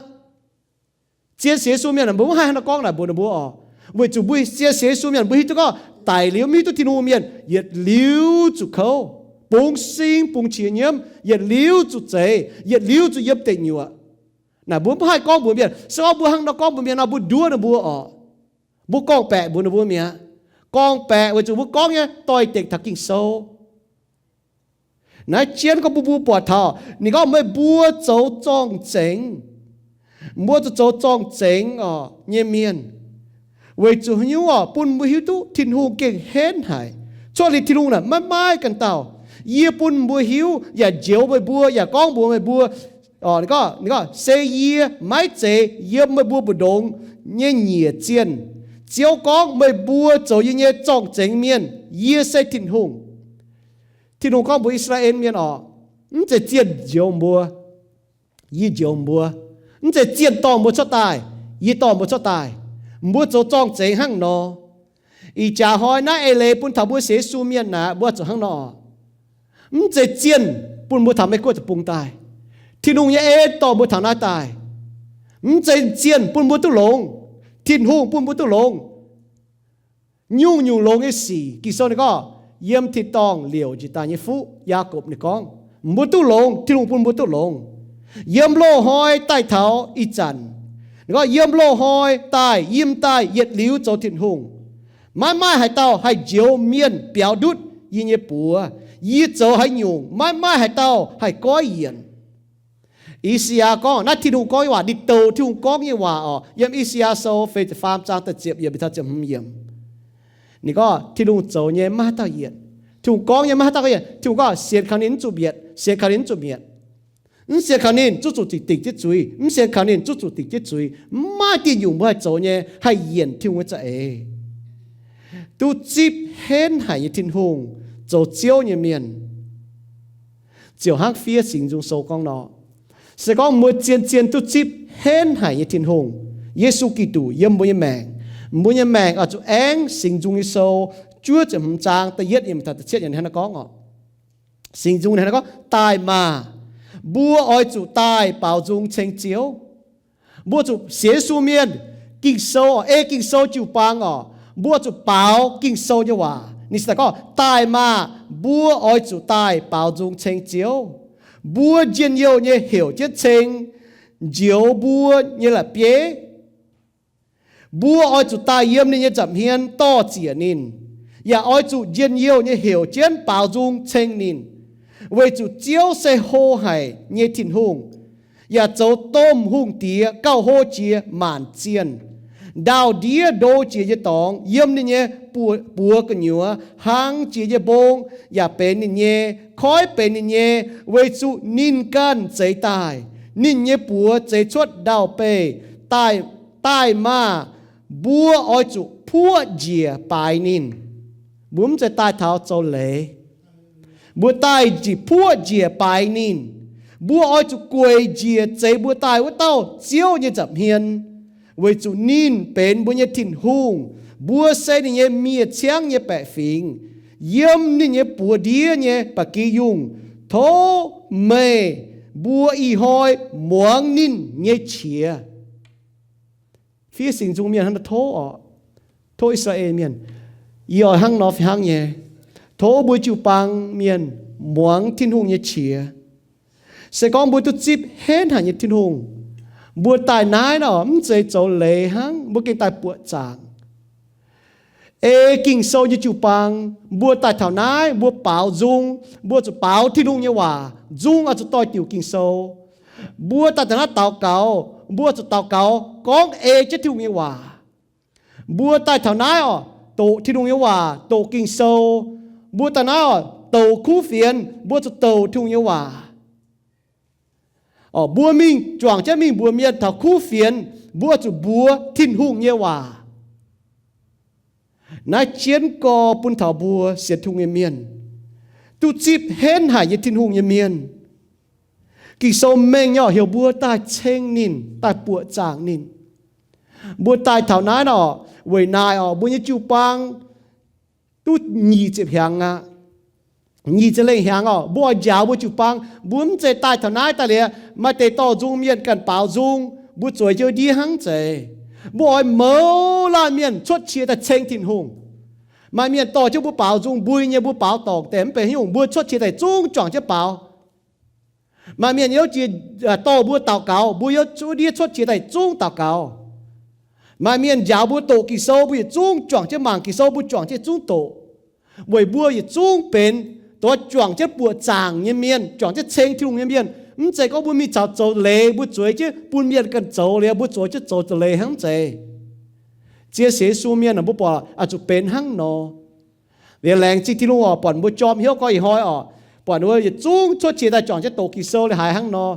Zien sienx Yesu mienh, mbuo mv haih hnangv naaiv gorngv naaic mbuox ninh mbuo oc. Weic zuqc mbuo zien sienx Yesu mienh, mbuo hiuv duqv gorngv daic liuz mv hiuv duqv Tin-Hungh mienh yietc liuz zuqc kouv, bungx sing bungx qiex nyiemv, yietc liuz zuqc zeix, yietc liuz zuqc yiem deic nyuoqc. Naaic mbuo mv haih gorngv mbuox mienh. Se gorngv mbuo hnangv nor gorngv mbuox mienh nor, mbuo nduov ninh mbuo oc. Mbuo gorngv-baeqc mbuox ninh mbuo mi'aqv. Gorngv-baeqc weic zuqc mbuo gorngv nyei doix-dekc taux Ging-Sou. Naaiv jienv gorngv bun mbuo buatc taux ninh gorngv, meih mbuo zoux zorng-zengx, mbuo zuqc zoux zorng-zengx oc nyei mienh, weic zuqc haaix nyungc oc, bun mbuo hiuv duqv Tin-Hungh gengh henv haic. Cuotv liuz Tin-Hungh naaic maiv maaih ganh dauh. Yie bun mbuo hiuv yaac njoux meih mbuo yaac gorngv mbuox meih mbuo, ninh gorngv, ninh gorngv, se yie maiv zeiz yiem meih mbuo mbu'ndongx nyei nyiec zienh. Ziouv gorngv, meih mbuo zoux yie nyei zorng-zengx mienh. Yie se Tin-Hungh. Tin-Hungh gorngv mbuox I^saa^laa^en Mienh oc, mv zeiz zienh njoux mbuo, yie njoux mbuo. Mv zeiz zienh dorh mbuo cuotv daaih, yie dorh mbuo cuotv daaih. Mbuo zoux zorng-zengx hnangv nor. Ih jaax hnoi naaiv eix leiz bun taux mbuo sienx Yesu mienh naaic, mbuo zuqc hnangv nor. Mv zeiz zienh bun mbuo taux Meiv Guoqv deic-bung daaih. Tin-Hungh nyei en dorh mbuo taux naaiv daaih. Mv zeiz zienh bun mbuo duqv longx, Tin-Hungh bun mbuo duqv longx. Nyungc-nyungc longx nyei sic, Ging-Sou ninh gorngv, yiem tin-dorngh liouc njiec daaih nyei fuqv, Yaakopv ninh gorngv, mbuo duqv longx, Tin-Hungh bun mbuo duqv longx. Yiem loz-hnoi daaih taux ih zanc, ninh gorngv yiem loz-hnoi daaih, yiem daaih yietc liuz zoux Tin-Hungh. Maiv maaih haaix dauh haih njoux mienh biaux ndutv yie nyei buoz. Yie zoux haaix nyungc maiv maaih haaix dauh haih goiv yienc. I^saa^yaa gorngv, naaiv Tin-Hungh gorngv nyei waac, ninh douc Tin-Hungh gorngv nyei waac oc. Yiem I^saa^yaa Sou feix ziepc faam zaang da'ziepc yiemc taux ziepc hmz yiemc. Ninh gorngv Tin-Hungh zoux nyei maiv maaih haaix dauh yienc. Tin-Hungh gorngv nyei maiv maaih haaix dauh yienc. Tin-Hungh gorngv sienx kaux ninh mv zuqc mietc, sienx kaux ninh mv zuqc mietc. Mv sienx kaux ninh zuqc zuqc dingc, dingc jienv zuiz. Mv sienx kaux ninh zuqc zuqc dingc jienv zuiz. Mv maaih dieh nyungc mbuo haih zoux nyei haih yienc Tin-Hungh nyei za'eix. Duqv zipv henv haic nyei Tin-Hungh, zoux Ziouv nyei mienh. Ziouc hnangv fiev Singx Nzung Sou gorngv nor, Se gorngv mbuo zien-zien duqv zipv henv haic nyei Tin-Hungh, Yesu Giduc yiem mbuo nyei maengc, mbuo nyei maengc oix zuqc aengv Singx Nzung Nyei Sou juov ziepc hmz zaang da'yietv nyei taux da'cietv nyei hnangv naaiv gorngv oc. Singx Nzung naaiv gorngv, Daaih maah! Mbuo oix zuqc daaih baaux nzung ceng Ziouv. Mbuo zuqc sienx Yesu mienh, Ging-Sou, ei Ging-Sou jiu-baang oc, mbuo zuqc baaux Ging-Sou nyei waac. Ninh se gorngv, Daaih maah! Mbuo oix zuqc daaih baaux nzung ceng Ziouv. Mbuo njien-youh nyei heuc jienv ceng, njoux mbuo nyei la'bieiv. Mbuo oix zuqc daaih yiem ninh nyei nza'hmien dor-ziec ninh, yaac oix zuqc njien-youh nyei heuc jienv baaux nzung ceng ninh, weic zuqc Ziouv se hlo haic nyei Tin-Hungh, yaac zoux domh hungh diex gauh hlo jiex maanc zienh. Ndaauh-ndiev ndo jiex nyei dorngx yiem ninh nyei buoz gu'nyuoz, hlang jiex nyei mbong yaac benx ninh nyei, koiv benx ninh nyei, weic zuqc ninh ganh zeix daaih. Ninh nyei buoz zeix cuotv ndau-beih. Daaih maah! Mbuo oix zuqc puoqv njiec baaix ninh. Mbuo mv zeiz daaih taux zoux leiz. Mbuo daaih njiec puoqv njiec baaix ninh. Mbuo oix zuqc gueic njiec zeix mbuo daaih wuov dauh Ziouv nyei nza'hmien, weic zuqc ninh benx mbuo nyei Tin-Hungh. Mbuo se ninh nyei miev-ciangv nyei baeqc fingx, yiem ninh nyei buoz-ndiev nyei ba'gi yungh. Tov meih mbuo ih hnoi muangx ninh nyei qiex. Fiev Singx Nzung mienh hnangv naaiv tov oc, tov I^saa^laa^en Mienh, yie oix hnangv nor fih hnangv nyei. Tov mbuo jiu-baang mienh muangx Tin-Hungh nyei qiex. Se gorngv mbuo duqv zipv henv haic nyei Tin-Hungh, mbuo daaih naaiv nor mv zeiz zoux leiz hnangv, mbuo gengh daaih buoqc zaangc. Ei Ging-Sou nyei jiu-baang, mbuo daaih taux naaiv mbuo baaux nzung, mbuo zuqc baaux Tin-Hungh nyei waac. Nzung oix zuqc doix-diuc Ging-Sou. Mbuo daaih taux naaiv daux gaux, mbuo zuqc daux gaux gorngv ei jienv Tin-Hungh nyei waac. Mbuo daaih taux naaiv oc, doqc Tin-Hungh nyei waac, doqc Ging-Sou. Mbuo daaih naaiv oc, douc kuv fienx, mbuo zuqc douc Tin-Hungh nyei waac. Mbuo mingh juangc jienv mingh mbuox mienh taux kuv fienx, mbuo zuqc mbuox Tin-Hungh nyei waac. Naaiv jienv gorx bun taux mbuo sienx Tin-Hungh nyei mienh, duqv zipv henv haic nyei Tin-Hungh nyei mienh. Ging-Sou mengh nyei oc, heuc mbuo daaih ceng ninh, daaih buoqc zaangc ninh. Mbuo daaih taux naaiv nor, weic naaic oc, mbuo nyei jiu-baang duqv nyic ziepc hnyangx aqv. Nyic ziepc lengh hnyangx oc, mbuo oix njaaux mbuo jiu-baang. Mbuo mv zeiz daaih taux naaiv daaih liuz, maaih deix dorh nzung mienh ganh baaux nzung, mbuo zueiz jienv ndiev hnangv zeiz. Mbuo oix mouz laanh mienh cuotv qiex daaih ceng Tin-Hungh. Maaih mienh dorh jienv mbuo baaux nzung mbui nyei, mbuo baaux dorngc deix mv benx haaix nyungc, mbuo cuotv qiex daaih zungv juangc jienv baaux. Maaih mienh yaac dorh mbuo daux gaux, mbuo yaac cuotv ndiev cuotv qiex daaih zungv daux gaux. Maaih mienh njaaux mbuo doqc Ging-Sou, mbuo yietc zungv juangc jienv mangc Ging-Sou, mbuo juangc jienv zungv doqc. Weic mbuo yietc zungv benx dongh juangc jienv buoqc zaangc nyei mienh, juangc jienv ceng Tin-Hungh nyei mienh. Mv zeiz gorngv mbuo mingh caux zoux leiz, mbuo zueiz jienv bun mienh ganh zoux liuz, mbuo zueiz jienv zoux leiz hnangv zeiz. Zien sienx Yesu mienh aah, mbuo buatc oix zuqc benx hnangv nor. Liuz laengz zingh Tin-Hungh oc, buatc mbuo jorm hnyouv gorngv ih hnoi oc, buatc mbuo yietc zungv cuotv qiex daaih juangc jienv doqc Ging-Sou liuz haiz hnangv nor.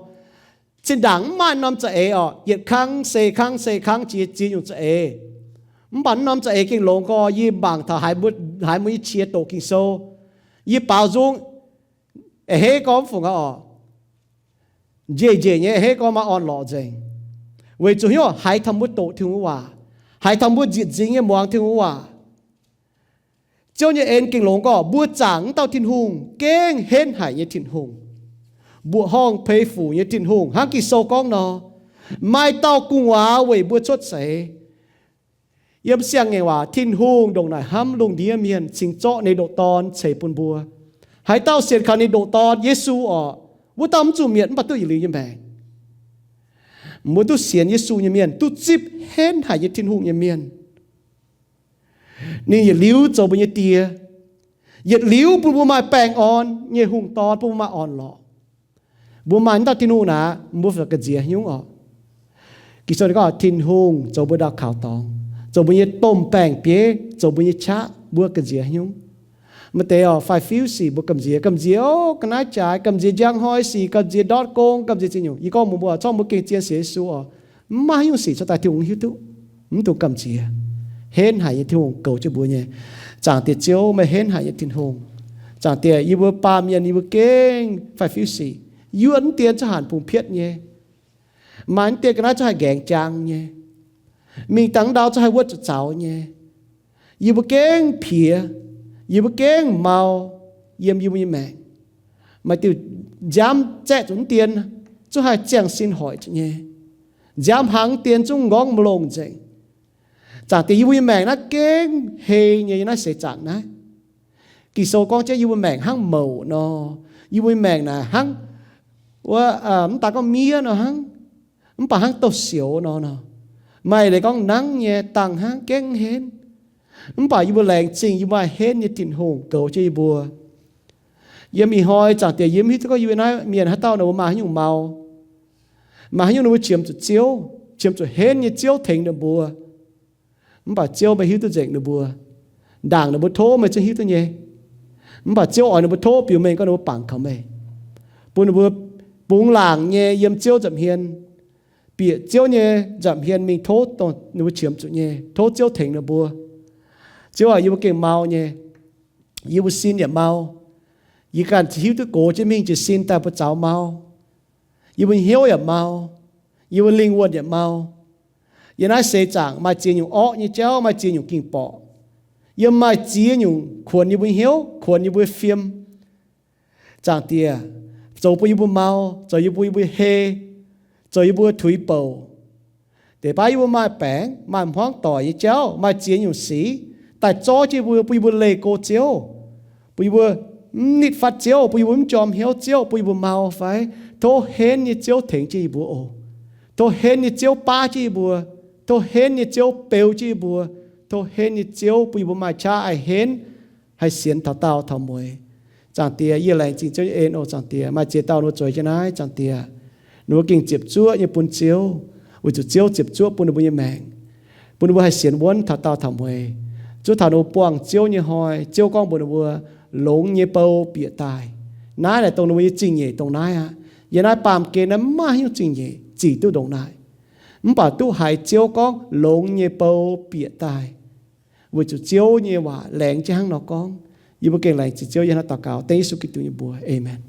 Zinh ndaangc mv maaih norm za'eix oc, yietc kangv se kangv se kangv jiex ziex nyungc za'eix. Mv baac norm za'eix gengh longx gorx, yie mangc taux haiz mbuo nyei qiex doqc Ging-Sou, yie baaux nzung a'hneiv gorx mv fungc aqv oc. Njiec njiec nyei a'hneiv gorx maaih orn-lorqc nzengc. Weic zuqc hnyouv haiz taux mbuo doqc Tin-Hungh waac, haiz taux mbuo nzieqc nzingx nyei muangx Tin-Hungh waac. Ziouv nyei en gengh longx gorx, mbuo zaangc wuov dauh Tin-Hungh gengh henv haic nyei Tin-Hungh, mbuoqc horngh peix fuc nyei Tin-Hungh, hnangv Ging-Sou gorngv nor, maaih dauh gu'nguaaz weic mbuo cuotv seix. Yiem siang-ngaengc waac, Tin-Hungh ndongc naaic hnamv lungh ndiev mienh cingx zorqv ninh ndoqc Dorn ceix bun mbuo. Haaix dauh sienx kaux ninh ndoqc Dorn, Yesu orqc, wuov dauh mv zuqc mietc mv baac duqv yietc liuz nyei maengc. Mbuo duqv sienx Yesu nyei mienh, duqv zipv henv haic nyei Tin-Hungh nyei mienh, ninh yietc liuz zoux mbuo nyei Die. Yietc liuz bun mbuo maaih baengh orn nyei hungh dorn, bun mbuo maaih orn-lorqc. Mbuo maaih wuov dauh Tin-Hungh naaic, mbuo fai gamh nziex haaix nyungc orqc? Ging-Sou gorngv Tin-Hungh zoux mbuo ndau kaux dorngx, zoux mbuo nyei domh baeng-bieiv, zoux mbuo nyei qaqv, mbuo gamh nziex haaix nyungc? Maaih deix oc, fai fiuv sic mbuo gamh nziex, gamh nziex oc, ga'naaiv jaaix, gamh nziex njang hnoi sic, gamh nziex ndortv gong, gamh nziex ziex nyungc. Yie gorngv mbuox mbuo, corc mbuo gengh zien sienx Yesu oc, mv maaih haaix nyungc sic corc daaih Tin-Hungh hiuv duqv, mv dungx gamh nziex. Henv haic nyei Tin-Hungh goux jienv mbuo nyei. Zaangc Diex Ziouv, meih henv haic nyei Tin-Hungh. Zaangc Diex, yie mbuo baamh mienh yie mbuo gengh fai fiuv sic, yuonh dien cuotv hanc bungx pietv nyei. Maaih mv deix ga'naaiv zungv haih nqaengx jaang nyei. Mingh dangh ndau zungv haih wuov zuqc zaux nyei. Yie mbuo gengh piex, yie mbuo gengh mau yiem yie mbuo nyei maengc. Maaih diuh nziaamv zaeqv zuqc mv dien, zungv haih ziangh sin hoic zuqc nyei. Nziaamv hlang mv dien zungv m'nqorngv m'longh nzengc. Zaangc Diex, yie mbuo nyei maengc naaiv gengh hei nyei yiem naaiv seix zaangc naaiv. Ging-Sou gorngv jienv yie mbuo maengc hnangv mouc nor, yie mbuo nyei maengc naaic hnangv wuov, mv daaih gorngv miev nor hnangv, mv baac hnangv douz-sioux nor nor. Maaih leiz gorngv nangv nyei dangh hnangv gengh henv. Mv baac yie mbuo laengz zingh yie mbuo maaih henv nyei Tin-Hungh goux jienv yie mbuo. Yiem ih hnoi Zaangc Diex, yie mv hiuv duqv gorngv yie mbuo naaiv mienh haaix dauh ninh mbuo maaih haaix nyungc mau, maaih haaix nyungc ninh mbuo qiemx zuqc Ziouv, qiemx zuqc henv nyei Ziouv tengx ninh mbuo. Mv baac Ziouv meih hiuv duqv nzengc ninh mbuo. Ndaangc ninh mbuo tov meih zungv hiuv duqv nyei. Mv baac Ziouv oix ninh mbuo tov biux mengh gorngv ninh mbuo bangc kaux meih, bun ninh mbuo bungx laangc nyei yiem Ziouv nza'hmien bieqc Ziouv nyei nza'hmien mingh tov dongh ninh mbuo qiemx zuqc nyei, tov Ziouv tengx ninh mbuo. Ziouv aac, yie mbuo gengh mau nyei. Yie mbuo sin yaac mau. Yie ganh hiuv duqv gox jienv mingh jiez sin daaih mbuo zaux mau. Yie mbuo hnyouv yaac mau. Yie mbuo lingh wuonh yaac mau. Yiem naaiv seix zaangc maaih ziex nyungc orqv nyei jauv, maaih ziex nyungc ging-borqc. Yiem maaih ziex nyungc kuonx yie mbuo hnyouv, kuonx yie mbuo fiem. Zaangc Diex, zoux bun yie mbuo mau, zoux yie mbuo, yie mbuo hei, zoux yie mbuo tuix bouc. Deix baav yie mbuo maaih baengc, maaih hmuangv doic nyei jauv, maaih ziex nyungc sic daaih zorv jienv yie mbuo, bun yie mbuo leih go Ziouv, bun yie mbuo mv nitv fatv Ziouv, bun yie mbuo mv jorm hnyouv Ziouv, bun yie mbuo mau fai? Tov henv nyei Ziouv tengx jienv yie mbuo oc. Tov henv nyei Ziouv baav jienv yie mbuo. Tov henv nyei Ziouv beu jienv yie mbuo. Tov henv nyei Ziouv bun yie mbuo maaih qaqv haih henv, haih sienx taux daauh taux mueiz. Zaangc Diex, yie laengz zingh Ziouv nyei en oc. Zaangc Diex, maaih ziex dauh ninh mbuo zueiz jienv naaiv, Zaangc Diex, ninh mbuo gengh ziepc zuoqv nyei bun Ziouv, weic zuqc Ziouv ziepc zuoqv bun ninh mbuo nyei maengc, bun ninh mbuo haih sienx wuonv taux daauh taux mueiz. Zuov taux ninh mbuo buangh Ziouv nyei hnoi, Ziouv gorngv mbuox ninh mbuo, longx nyei bou bieqc daaih. Naaiv naaic dongh ninh mbuo nyei zingh nyeic dongh naaiv aqv. Yiem naaiv baamh gen naaiv maiv maaih haaix nyungc zingh nyeic zic duqv ndongc naaic. Mv baac duqv haiz Ziouv gorngv longx nyei bou bieqc daaih. Weic zuqc Ziouv nyei waac laengz jienv hnangv nor gorngv. Yie mbuo gengh laengz zingh Ziouv, yie hnangv daux gaux dengv Yesu Giduc nyei mbuox. Aamen.